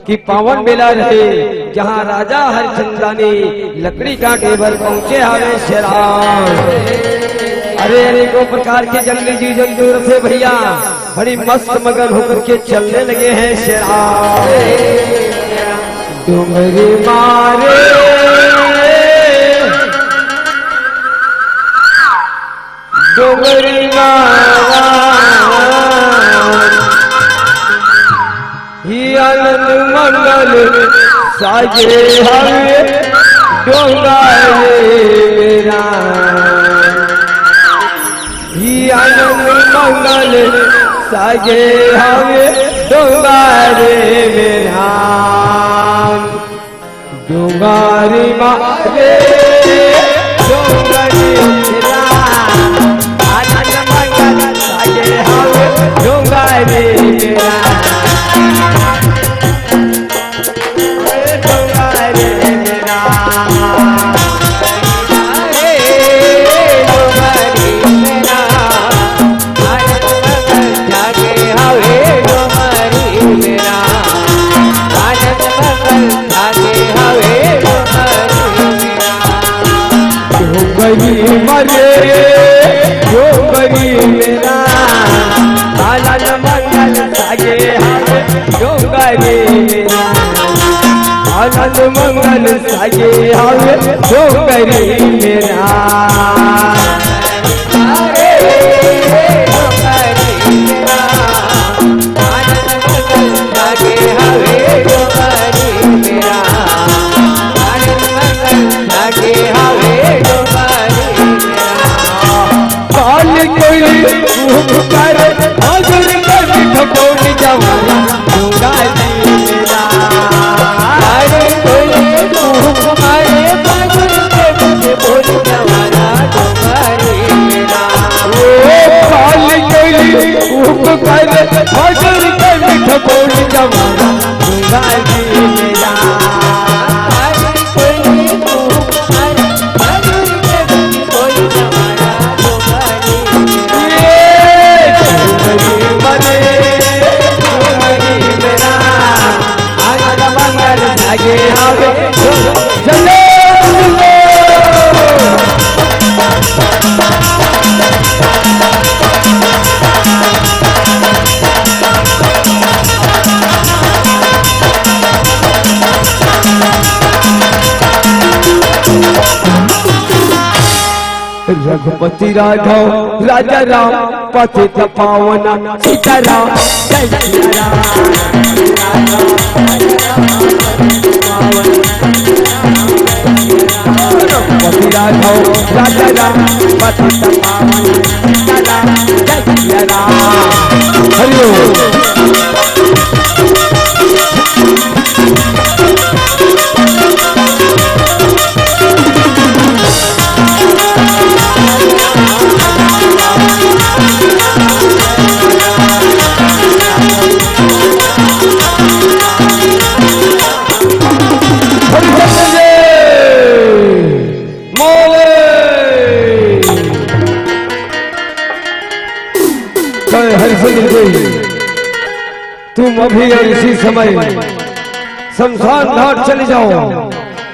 की पावन मेला रहे, जहाँ राजा हरिचंद दानी लकड़ी काटे बर पहुँचे हवे शेराव। अरे अनेकों प्रकार के जंगली जीव जंतु रथे भैया, बड़ी मस्त मगन होकर के चलने लगे हैं शेराव। डोंगरी मारे, डोंगरी मारा, ये आनंद मंगल साजे हवे, डोंगा रे मेरा। मंगल साजे हवे डोंगरी में राम। डोंगरी मारे डोंगरी में राम। आनंद मंगल साजे हवे डोंगरी में राम। डोंगरी मरे डोंगरी मेरा, आनंद मंगल साजे हवे डोंगरी मेरा, आनंद मंगल साजे हवे डोंगरी मेरा। अरे डोंगरी मेरा, आनंद मंगल साजे हवे डोंगरी मेरा, आनंद मंगल साजे हवे डोंगरी मेरा। काल कोई मुख कर हजर कर ठकोन जवाना डोंगरी मेरा। काल कोई मुख मारे हजर कर ठकोन जवाना डोंगरी मेरा। ओ काल कोई मुख कर हजर कर ठकोन जवाना डोंगरी मेरा। रघुपति राघव राजा राम पतित पावन सीताराम। जय सिया राम। रघुपति राघव राजा राम पतित पावन सीताराम। जय सिया राम। हरि ओम। जय हरिश्चंद्र जी। तुम अभी और इसी समय शमशान घाट चले जाओ।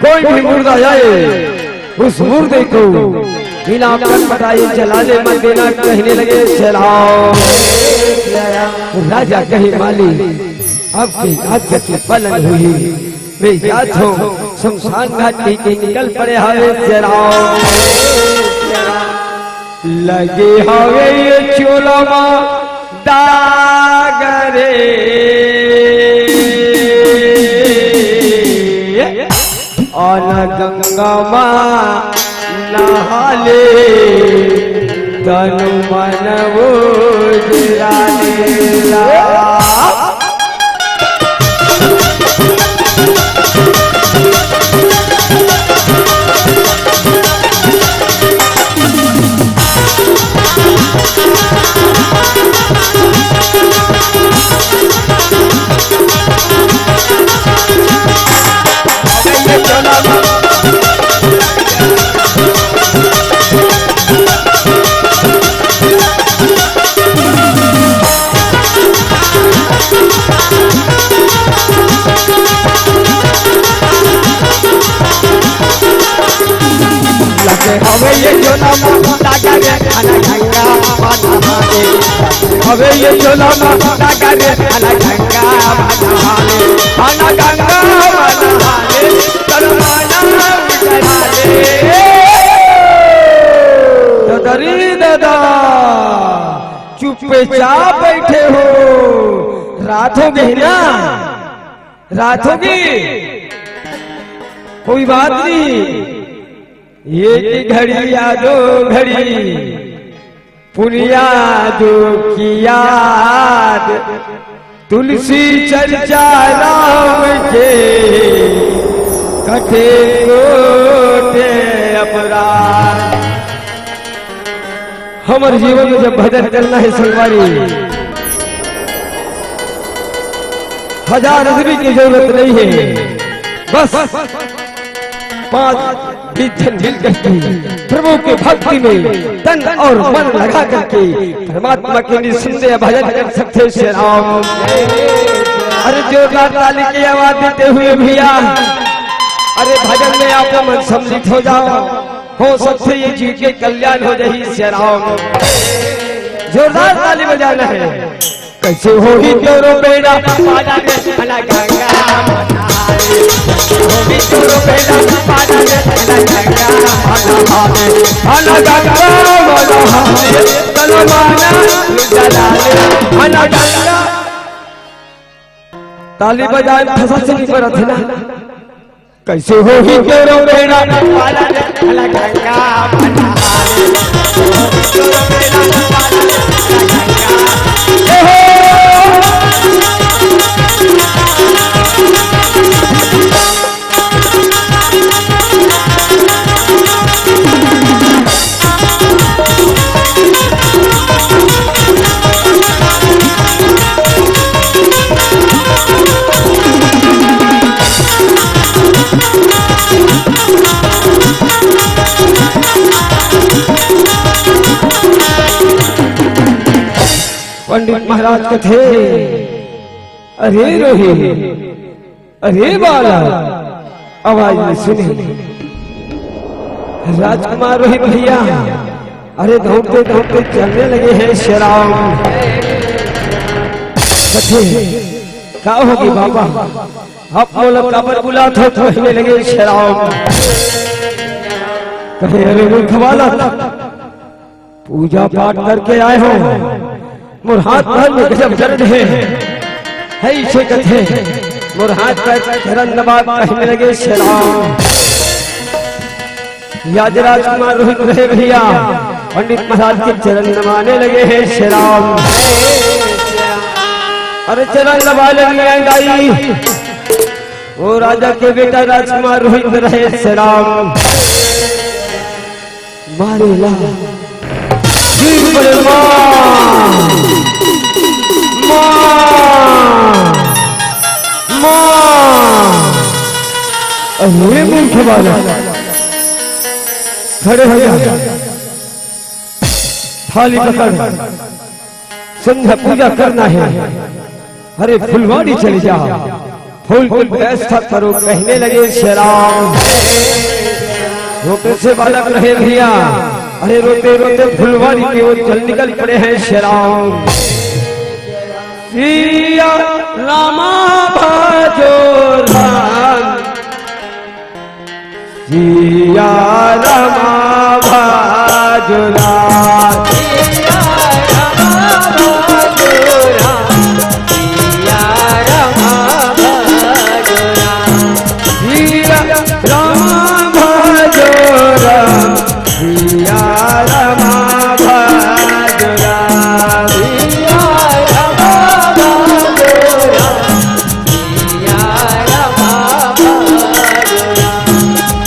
कोई भी मुर्दा आए, उस मुर्दे को बिना कटपटाए जलाने मत देना। कहने लगे, "चलाओ।" राजा कहे, "मालिक, आपकी आज्ञा की पालन हुई, मैं जात हूँ।" शमशान घाट के निकल पड़े हवे, "चलाओ।" लगे हवे ये चोला मा दाग रे, अन गंगा मा नहाले, तनु मन वो जुराने ला। लगे हवे ये चोला मा दाग रे, अन गंगा मा नहाले। हवे ये चोला मा दाग रे, अन गंगा मा नहाले। अन गंगा मा नहाले, तन मन विचाराले। ददरी दादा, चुपचाप बैठे हो, रात हो गई ना, रात हो गई, कोई बात नहीं, एक घड़ी या दो घड़ी पुनिया दुखियाद तुलसी चर्चा राम के, कटे कोटे अपराध। हमर जीवन में जब भजन करना है संगवारी, हजार आदमी की जरूरत नहीं है, बस पांच बीस झन मिल करके प्रभु के भक्ति में तन और मन लगा करके परमात्मा के निसंदेह भजन कर सकते हैं। श्री राम। अरे जोरदार ताली की आवाज देते हुए भैया, अरे भजन में आप मन सम्मिलित हो जाओ, हो सकते ये जीव के कल्याण हो जाए। श्री राम। जोरदार ताली बजाना है। कैसे होही तोरो बेड़ा पार रे भला गंगा, कैसे होही तोरो बेड़ा पार रे भला गंगा, भला गंगा, भला गंगा, चलो माना जला ले, भला गंगा। ताली बजाए, फसल से भी बरत है ना। कैसे होही तोरो बेड़ा पार रे भला गंगा, भला गंगा। पंडित महाराज कथे, अरे रोहित, अरे बालक, आवाज नहीं सुने। राजकुमार रोहित भैया, अरे दौड़ते दौड़ते चलने लगे हैं। श्री राम। कथे, का होगे बाबा, आप मोला काबर बुलात हो, कहने लगे श्री राम। कहे, अरे मूर्ख बालक, पूजा पाठ करके आए हो, मोर हाथ पैर में गजब दर्द है। है इसे कथे, मोर हाथ पैर चरण दबा कहने लगे श्री राम। याद राजकुमार रोहित रहे भैया, पंडित महाराज के चरण नमाने लगे हैं। श्री राम। अरे चरण दबा ले मीरा दाई, वो राजा के बेटा राजकुमार रोहित रहे। श्री राम। मारे ला। वीर बड़े माँ। माँ। माँ। अरे मूर्ख बालक। खड़े हो जा। थाली पकड़। संध्या पूजा करना है। अरे फुलवाड़ी चले जा, फूल की व्यवस्था करो, कहने लगे श्री राम। रोते से बालक रहे भैया, अरे रोते रोते फुलवाड़ी की ओर चल निकल पड़े हैं श्री राम। सिया रामा भजो राम, सिया रामा भजो राम। सिया रामा भजो राम। सिया रामा भजो राम। सिया रामा भजो राम। सिया रामा भजो राम। सिया रामा भजो राम।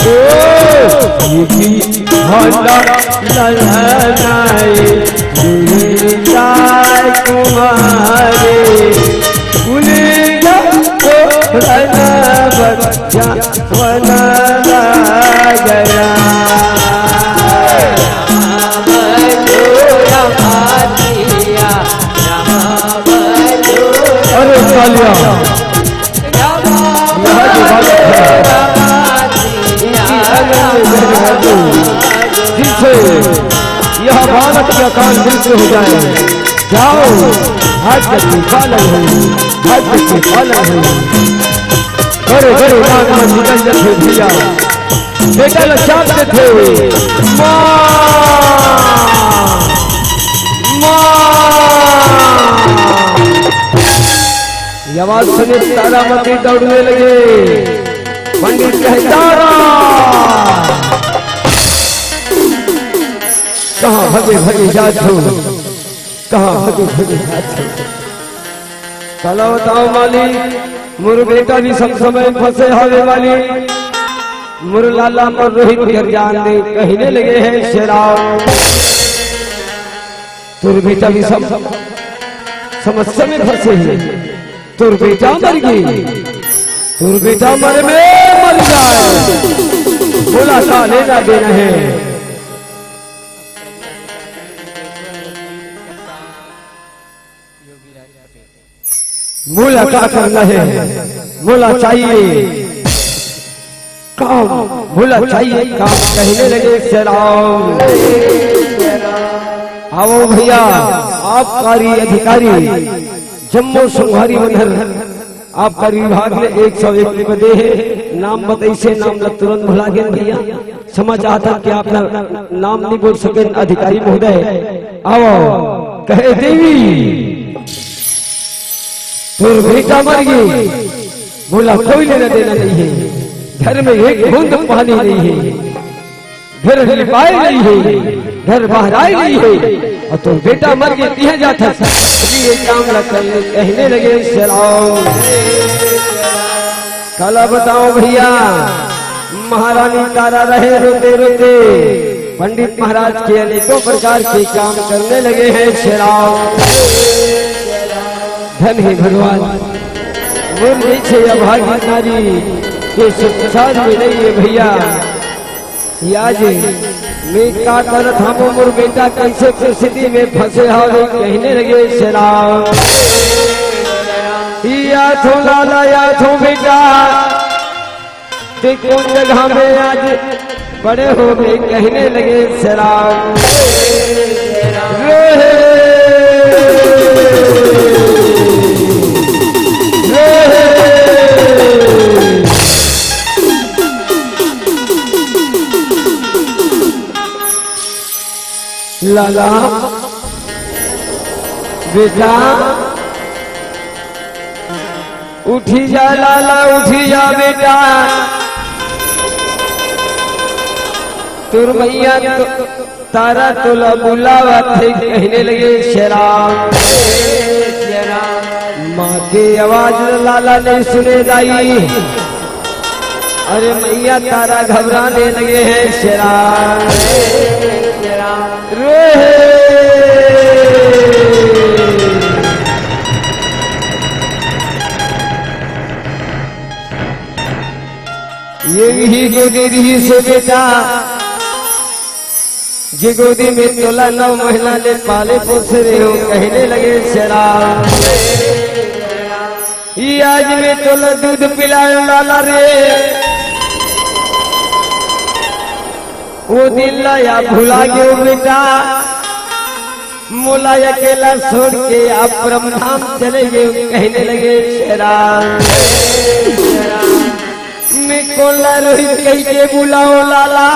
ओ, इति भंड ललनाय दुहिता कुमारे, कुलीन तोरण बज्जा वन लागया। अरे तालियां। यहाँ जो बालक है, उनकी अनन्य मेहरबानी, जिनसे यह बालक की अकाल मृत्यु हो जाए। जाओ, भाग्य के पालन हो, भाग्य के पालन हो। बड़े बड़े नाग मन निकल जाते भैया, बेटा ला चाप देथे। माँ, माँ। ये आवाज सुने तारा मती दौड़ने लगे। पंडित कहे, "तारा।" कहाँ भगे भगे जात हो, कहाँ भगे भगे जात हो। काला बताओ मालिक, मोर बेटा भी सब समय फंसे हवे मालिक। मोर लाला मोर रोहित घर जान दे, कहिने लगे हे शेराव। तोर बेटा भी सब समस्या में फंसे हे। तोर बेटा मर गे, तोर बेटा मर में मर जाए, मोला का लेना देना हे। मोला का करना हे, मोला चाहिए काम, मोला चाहिए काम, कहिने लगे शेराव। आवो भैया, आबकारी अधिकारी, जम्मो संगवारी मन हर आबकारी विभाग ले एक सौ एक रुपया दे हे। नाम बताइसे, नाम ला तुरंत भुला गेन भैया। क्षमा चाहत हन कि आप ला नाम नहीं बोल सकेन अधिकारी महोदय। आवो, कहे देवी, तोर बेटा मर गे, मोला कोई लेना देना नहीं हे। घर में एक बूंद पानी नहीं हे, घर लिपाए नहीं हे, घर बहराए नहीं हे, अउ तोर बेटा मर गे, तिहा जात हस। ये काम ला कर ले, कहिने लगे शेराव। काला बताओ भैया, महारानी तारा रहे रोते रोते, पंडित महाराज के अनेकों प्रकार के काम करने लगे हे शेराव। धन हे भगवान, मोर जइसे अभागी नारी के संसार में नहीं हे भैया। या जी, मैं का करत हूँ, मोर बेटा कैसे परिस्थिति में फंसे हवे, कहिने लगे शेराव। या थो लाला, या थो बेटा, ते कौन जगह में आज बड़े हो गए, कहिने लगे शेराव। रोहे, रोहे। लाला, बेटा, उठी जा लाला, उठी जा बेटा। तोर मैया तो, तारा तोला बुलावत हे, कहिने लगे शेराव। माँ के आवाज लाला नहीं सुने दाई। अरे मैया तारा घबराने लगे हे शेराव। रोहे। ये भी गोदी रिहिसे बेटा, जे गोदी में तोला नौ महीना ले पाले पोसे रहे हो, कहिने लगे शेराव। ई आज में तोला दूध पिलाए लाला रे, वो दिन ला या भुला गयो बेटा। मोला अकेला छोड़ के आप परम धाम चले गयो, कहिने लगे शेराव। मैं कोला रोहित कहि के बुलाओ लाला।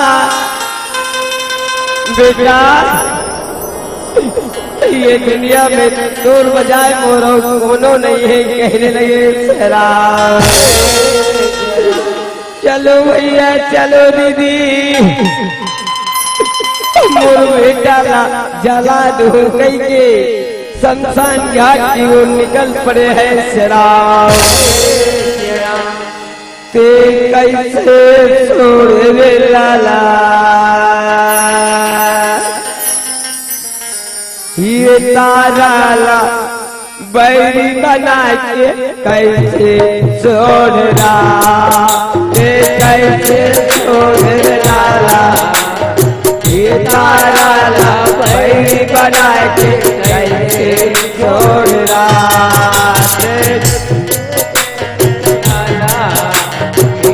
बेटा, ये दुनिया में तोर बजाय मोरो कोनो नहीं हे, कहिने लगे शेराव। चलो भैया, चलो दीदी, मोर बेटा ला जला दो कहि के शमशान घाट की ओर निकल पड़े हे शेराव। ते कैसे छोड़बे लाला, ये तारा ला बैरी बना के कैसे छोड़ना, ते कैसे छोड़बे लाला, ये तारा ला बैरी बना के कैसे छोड़ना।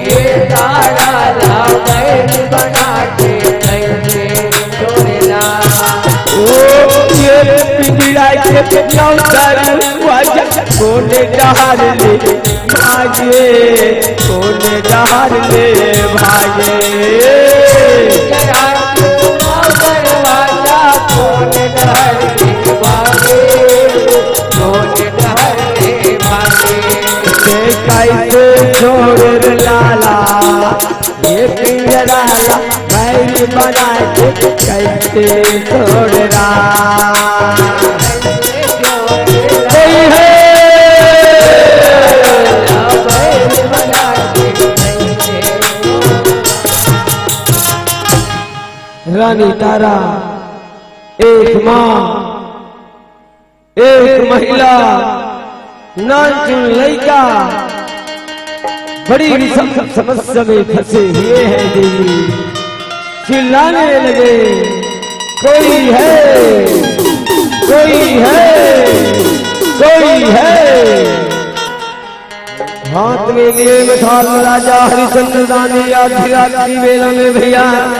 ये तारा ला बैल बना के कैसे छोड़ना। ओ ये पिंजरा के नौकर वाजा, कौन डहार ले भागे, कौन डहार ले भागे। ते कैसे छोड़ रे लाला, ये पिंजरा ला बैल बना के कैसे छोड़ रहा। कोई है। रानी तारा, एक माँ, एक महिला, नानचुन लइका, बड़ी विषम समस्या में फंसे हुए हैं देवी। चिल्लाने लगे, "कोई है, कोई है, कोई है।" हाथ में लिए मथाल राजा हरिचंद्र दानी आधी रात की बेला में भैया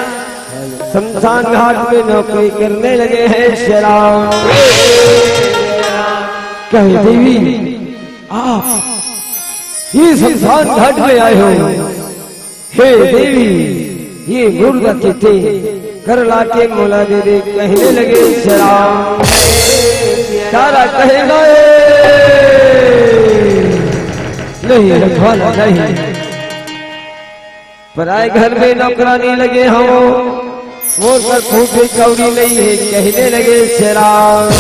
शमशान घाट में नौकरी करने लगे हैं श्री राम। कहे, "देवी, आप ये शमशान घाट में आए हो? हे देवी, ये मुर्दा किते कर लाके मोला दे दे।" कहने लगे श्री राम। तारा कहेगा, "ए, नहीं, रखवाला नहीं।" पराए घर में नौकरानी लगे हो, मोर कर फूटे कौड़ी नहीं है, कहने लगे श्री राम।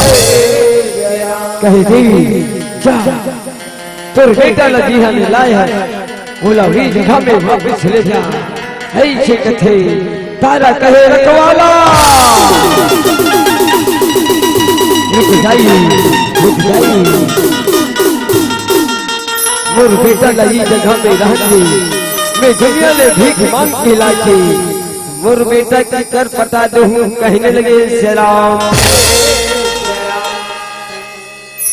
कहे, "देवी, जा, तोर बेटा ला जिहां ले लाए है, ओला वही जगह में वापस ले जा।" ऐसे कथे, तारा कहे, "रखवाला, रुक जाई, रुक जाई।" मोर बेटा ला ई जगह में रह के, मैं दुनिया ले भीख मांग के लाके, मोर बेटा के कर पटा देहूं, कहने लगे श्री राम।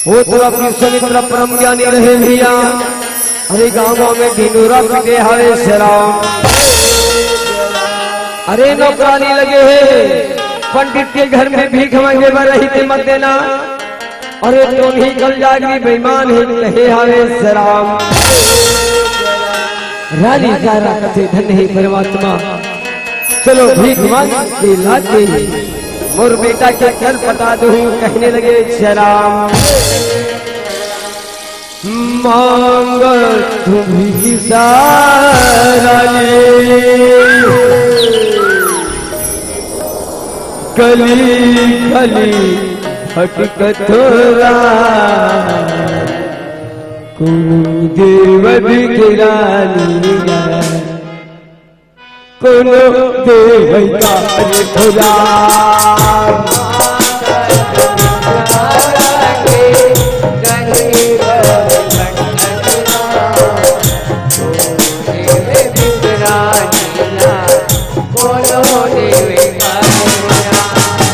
वो तो अपनी विश्वामित्र परम ज्ञानी रहे भैया, अरे गांव में दिनों रात के हारे श्री राम। अरे नौकरानी लगे है, पंडित के घर में भीख मांगे बर रही ते मत देना। अरे तोन ही कल जागरी बेईमान हे, कहे हावे श्री राम। रानी तारा कथे धन हे परमात्मा, चलो भीख मांग के लाके मोर बेटा के कर पटा दूं, कहने लगे श्री राम। मांगत भी सारा ले कली कली भटकत राम, कोनो देव बिगड़ानी ना, कोनो देव का भोला।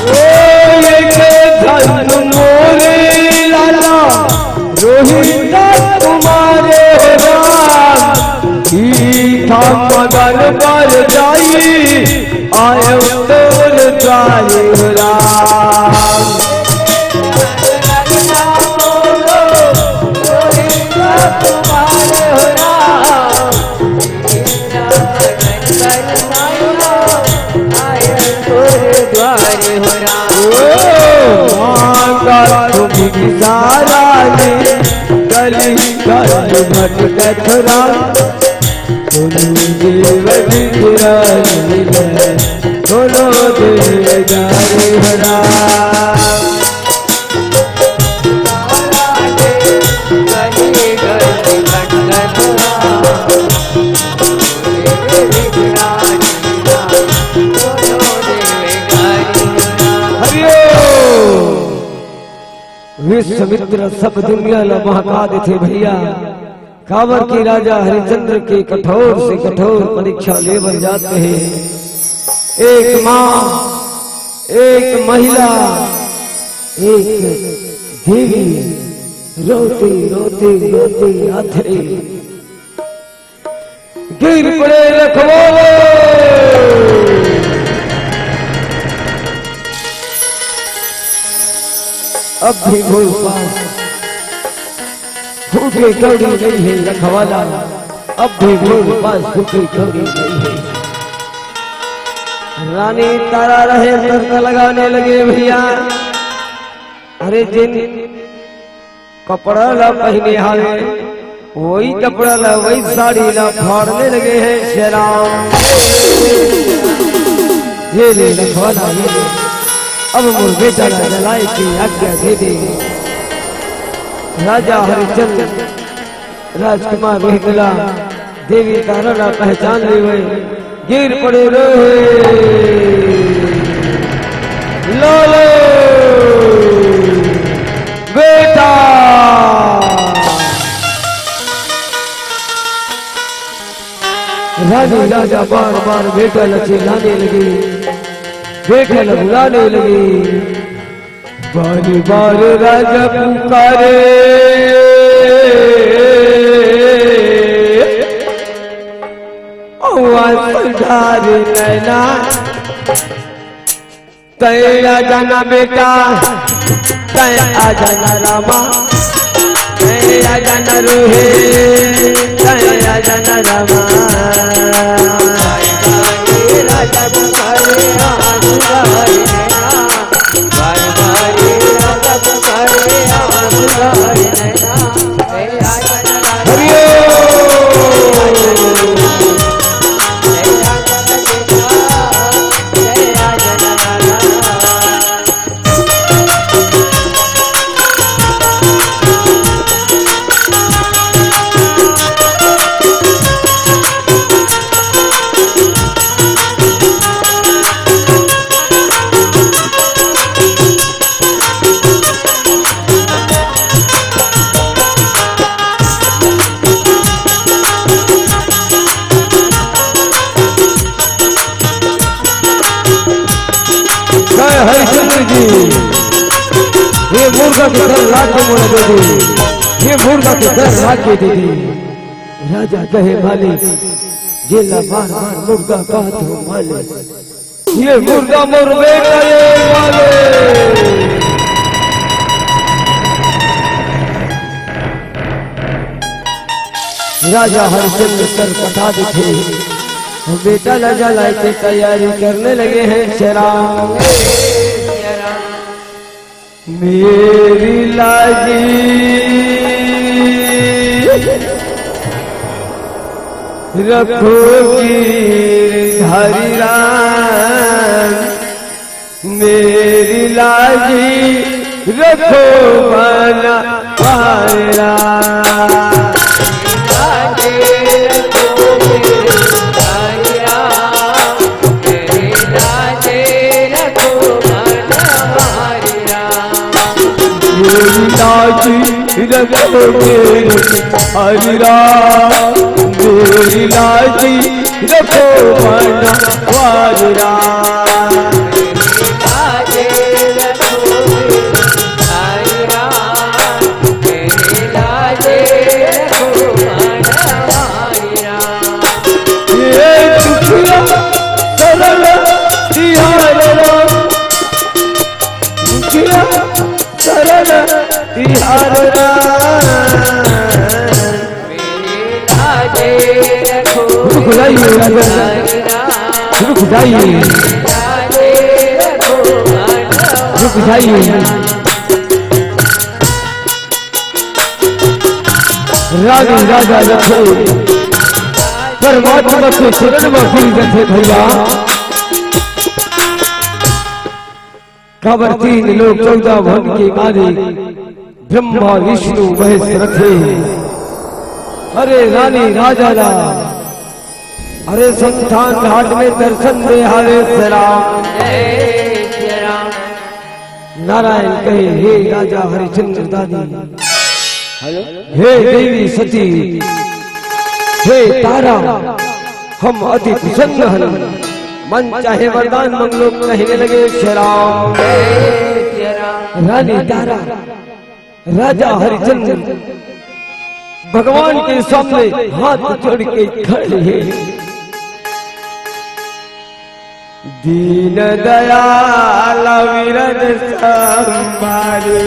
ओ एक धन मोरे लाला, रोहित कुमार राम, ई था मगन पर जाई, आयो तोर द्वारे राम। ओ, मांगत भिक्षारानी, कली कली भटकत राम। कोनो देव बिगड़ानी ना, कोनो देव बिगड़ानी ना। हरिओम। विश्वामित्र सब दुनिया ला बहका देथे भैया, काबर कि राजा हरिचंद्र के कठोर से कठोर परीक्षा ले बर जात हे। एक माँ, एक महिला, एक देवी रोते रोते रोते आथे। गिर पड़े लखवाला। अब भी मोर पास फूटे कौड़ी नहीं है लखवाला, अब भी मोर पास फूटे कौड़ी नहीं है। रानी तारा रहे शर्त लगाने लगे भैया। अरे जिन कपड़ा ला पहिने हावे, वही कपड़ा ला, वही साड़ी ला फाड़ने लगे हैं श्री राम। ये ले रखवाला, ये ले। अब मोर बेटा ला जलाए के आज्ञा दे दे। राजा हरिश्चंद्र, राजकुमार रोहितला, देवी तारा ला पहचान लेवे, गिर पड़े रोहे। लालो बेटा। रानी राजा बार बार बेटा ला चिल्लाने लगे, बेटा ला बुलाने लगे। बारी बार राजा पुकारे, आवाज सुधार नैना। तय आ जाना बेटा, तय आ जाना रामा, तय आ जाना रूहे, तय आ जाना रामा। जय हरिश्चंद्र जी, ये मुर्गा के सर लाके मोला दे दे, ये मुर्गा के सर लाके दे दे। राजा कहे मालिक, जेला बार बार मुर्गा कहत हो मालिक, ये मुर्गा मोर बेटा ये मालिक। राजा हरिश्चंद्र सर कटा देथे। हम बेटा ला जलाए के तैयारी करने लगे हैं। श्री राम, मेरी लाजी रखो गिरधारी राम, मेरी लाजी रखो बना पारा। मेरी लाजी रखो मेरे हरि राम, मेरी लाजी रखो बना पारा। ये दुखिया शरण तिहार राम, दुखिया शरण तिहार राम। रुक जाइए, रुक जाइए, रुक जाइए। रानी राजा रखे परमात्मा के चरण में गिर जाथे भैया। काबर तीन लोक चौदह भुवन के मालिक ब्रह्मा विष्णु महेश रथे। अरे रानी राजा ला, अरे शमशान घाट में दर्शन दे हवे सलाम। नारायण कहे, हे राजा हरिश्चंद्र दानी, हे देवी सती, हे तारा, हम अति प्रसन्न हन। मन चाहे वरदान मंगलो कहने लगे श्री राम। रानी तारा, राजा हरिश्चंद्र भगवान के सामने हाथ जोड़ के खड़े हैं। दीन दयाल विरद संभारे,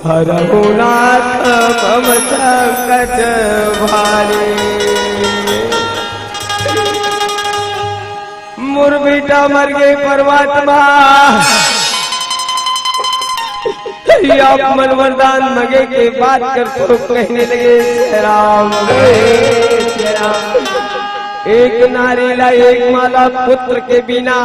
हरहु नाथ मम संकट भारे। मोर बेटा मर गे परमात्मा, तभी आप मन वरदान मांगे के बात करथो, कहने लगे, "श्री राम, श्री राम।" एक नारी ला एक माला पुत्र के बिना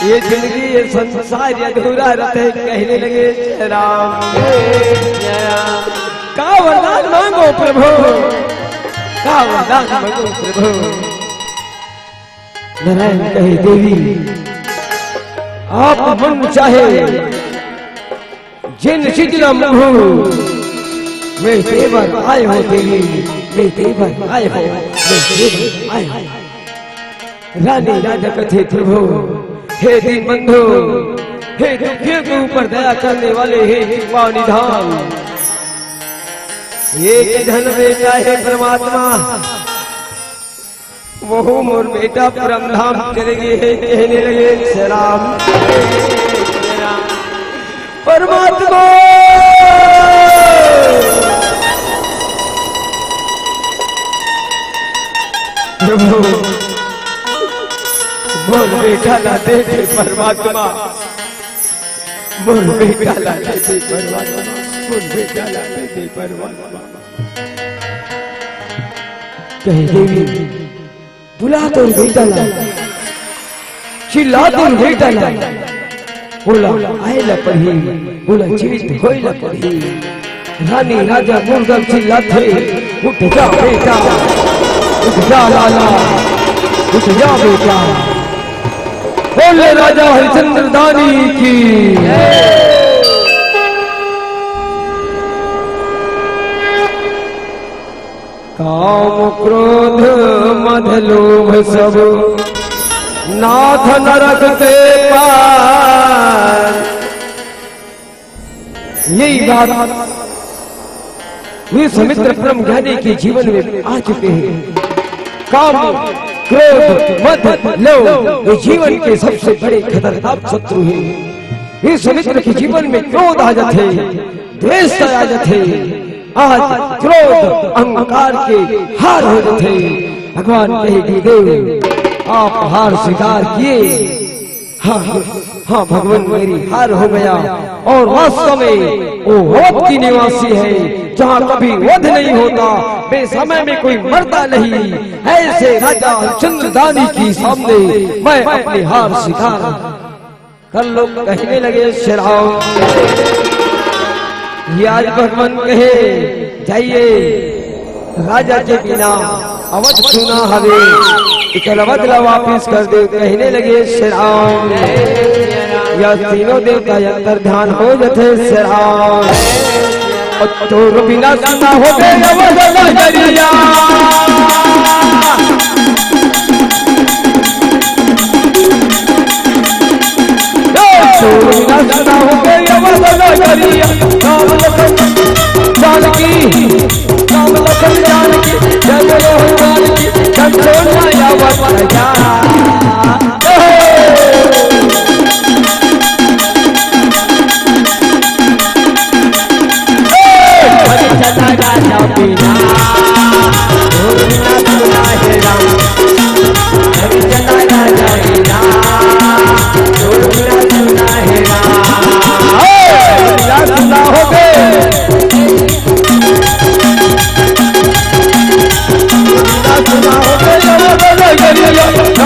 ये जिंदगी, ये संसार अधूरा रथे, कहने लगे, "श्री राम, श्री राम।" का वरदान मांगो प्रभु, का वरदान मांगो प्रभु। नारायण कहे, "देवी, आप मन चाहे जिन सिजला मुहु, मैं देवर आए हो देवी, मैं देवर आए हो, मैं देवर आए हो।" रानी राजा कथे, "प्रभु, हे दीन बंधु, हे दुखियों के ऊपर दया करने वाले, हे कृपा निधान, एक धन बेटा है परमात्मा, वहू मोर बेटा परम धाम चले गे हे।" कहने लगे, "श्री राम, परमात्मा, प्रभु, मोर बेटा ला दे दे परमात्मा, मोर बेटा ला दे दे परमात्मा, मोर बेटा ला दे दे परमात्मा।" कहे, "देवी, बुला तोर बेटा ला, चिल्ला तोर बेटा ला, ओला आए ला पड़ही, ओला जीवित होए ला पड़ही।" रानी राजा मुरदल चिल्लाथे, "उठ जा बेटा, उठ जा लाला, उठ जा बेटा।" बोले राजा हरिश्चंद्र दानी की। काम क्रोध मद लोभ सब नाथ नरक के पार। यही बात विश्वामित्र परम ज्ञानी के जीवन में आ चुके हैं। काम, क्रोध, मद, लोभ, ये जीवन के सबसे बड़े खतरनाक शत्रु हैं। विश्वामित्र के जीवन में क्रोध आ जाथे, द्वेष आ जाथे। आज क्रोध अहंकार के हार हो जाथे। भगवान कहे, "गुरुदेव, आप हार स्वीकार किए।" हाँ, हाँ, भगवान, मेरी हार हो गया। और वास्तव में वो अवध की निवासी है, जहाँ कभी वध नहीं होता, बेसमय में कोई मरता नहीं। ऐसे राजा हरिश्चंद्र दानी के सामने मैं अपनी हार स्वीकार कर लो। कहने लगे, "श्री राम।" ये आज भगवान कहे, "जाइए।" राजा के बिना अवध सुना हवे, इकर अवध ला वापिस कर दे। कहने लगे, "श्री राम।" या तीनों देवता अंतर ध्यान हो जथे, "श्री राम।" और तोर बिना सुना हो गए अवध नगरिया। ए, तोर बिना सुना हो गए अवध नगरिया। राम लखन जानकी, राम लखन जानकी, जय जय हनुमान की, जय सोना अवध राजा। ए, हरि चला राजा बिना, ढोलना सुना है राम। हरि चला राजा बिना, ढोलना सुना है राम। हरि चला हो गए। ढोलना सुना हो गए, राम बोलो गरिया।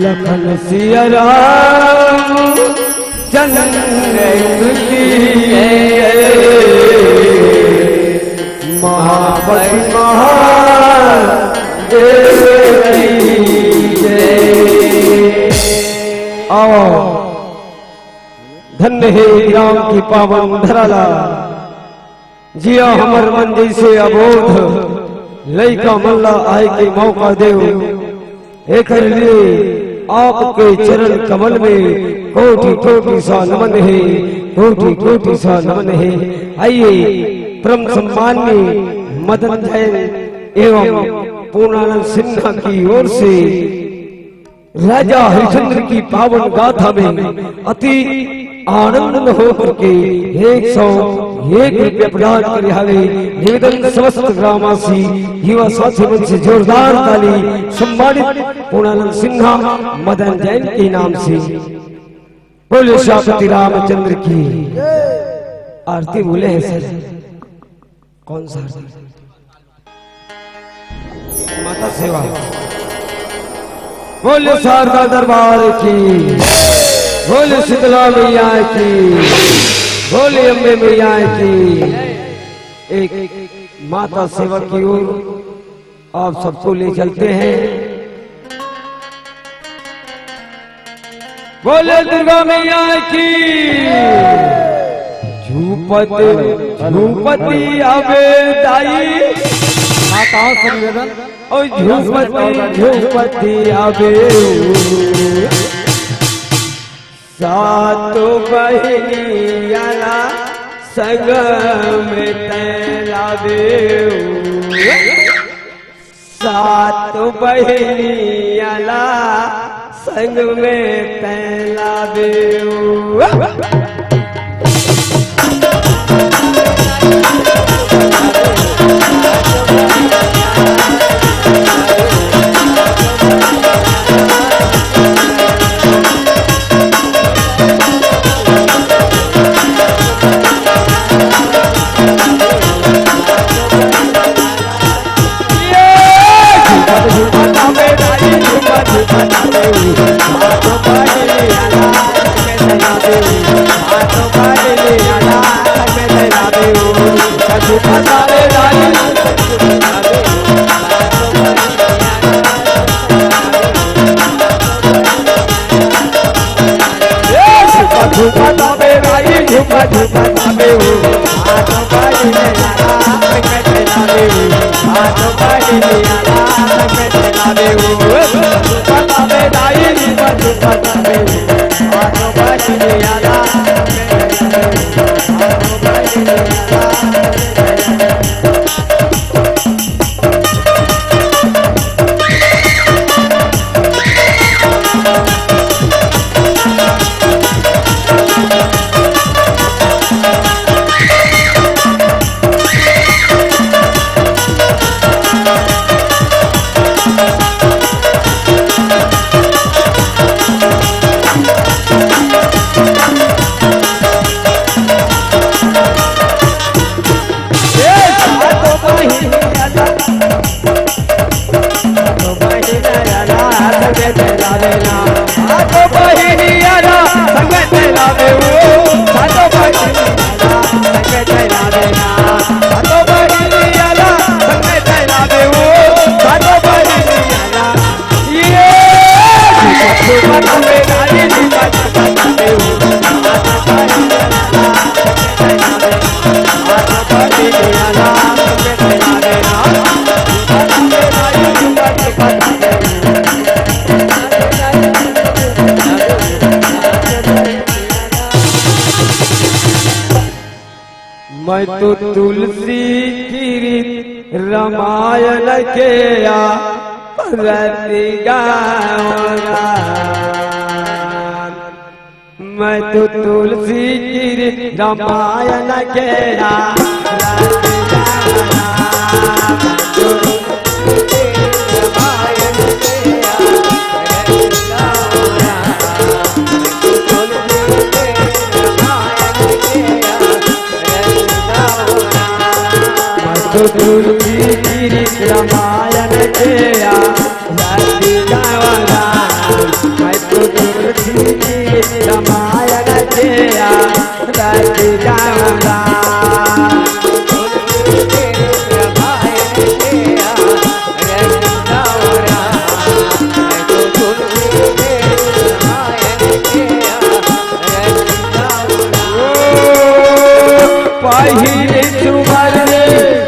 लखन सिया राम चंद्र की जय, महाबली महादेव की जय। आओ, धन्य हे राम की पावन धराला। जिया हमर मन जइसे अबोध लइका मन ला आए के मौका देव। एकर लिए आपके चरण कमल में कोटि कोटि सा नमन है, कोटि कोटि सा नमन है। आइए, परम सम्माननीय मदन जैन एवं पूर्णानंद सिन्हा की ओर से राजा हरिश्चंद्र की पावन गाथा में अति आनंद होकर के एक सौ एक रुपया प्रदान करे हवे। निवेदन समस्त ग्रामवासी युवा साथी मन से जोरदार ताली, सम्मानित पूर्णानंद सिन्हा मदन जैन के नाम से। बोले श्रीपति रामचंद्र की आरती बोले हैं सर। कौन सा आरती? माता सेवा। बोले शारदा दरबार की, बोले शीतला मैया की, बोले अम्बे मैया की। एक माता सेवा की ओर आप सबको ले चलते हैं। बोले दुर्गा मैया की। झूपत झूपती आवे दाई। माताओं से निवेदन। ओ झूपती झूपती आवे। सात बहिनी आला संग में तैला देऊ। सात बहिनी आला संग में तैला देऊ। मैं तो तुलसी किरित रमायन के या रति गावरा। मैं तो तुलसी किरित रमायन के या रति गावरा। मैं तो तुलसी किरित रमायन के या रति गावरा। मैं तो तुलसी किरित रमायन के या रति गावरा। पहिले सुमर ले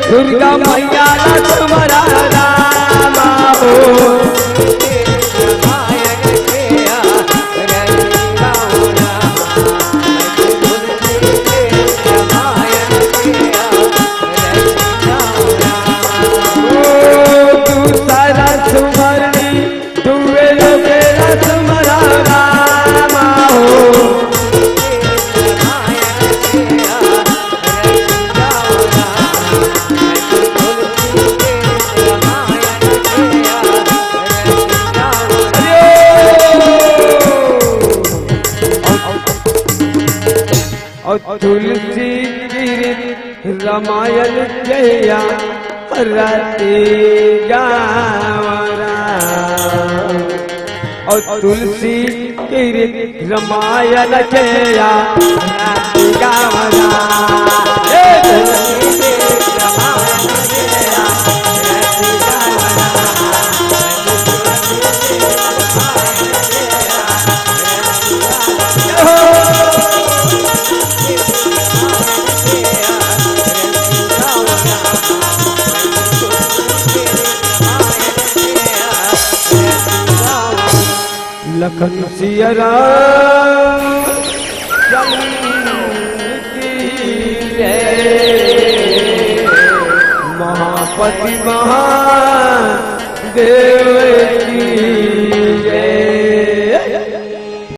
दुर्गा मैया लक्ष्मण रामा हो। ओ दूसरा सुमरनी दुए लोके लक्ष्मण रामा हो। और तुलसी किरित रमायन के या रति गावरा। और तुलसी किरित रमायन के या रति गावरा। हे तुलसी किरित रमायन के या रति गावरा। लखन सिया राम की जय। महापति महादेव की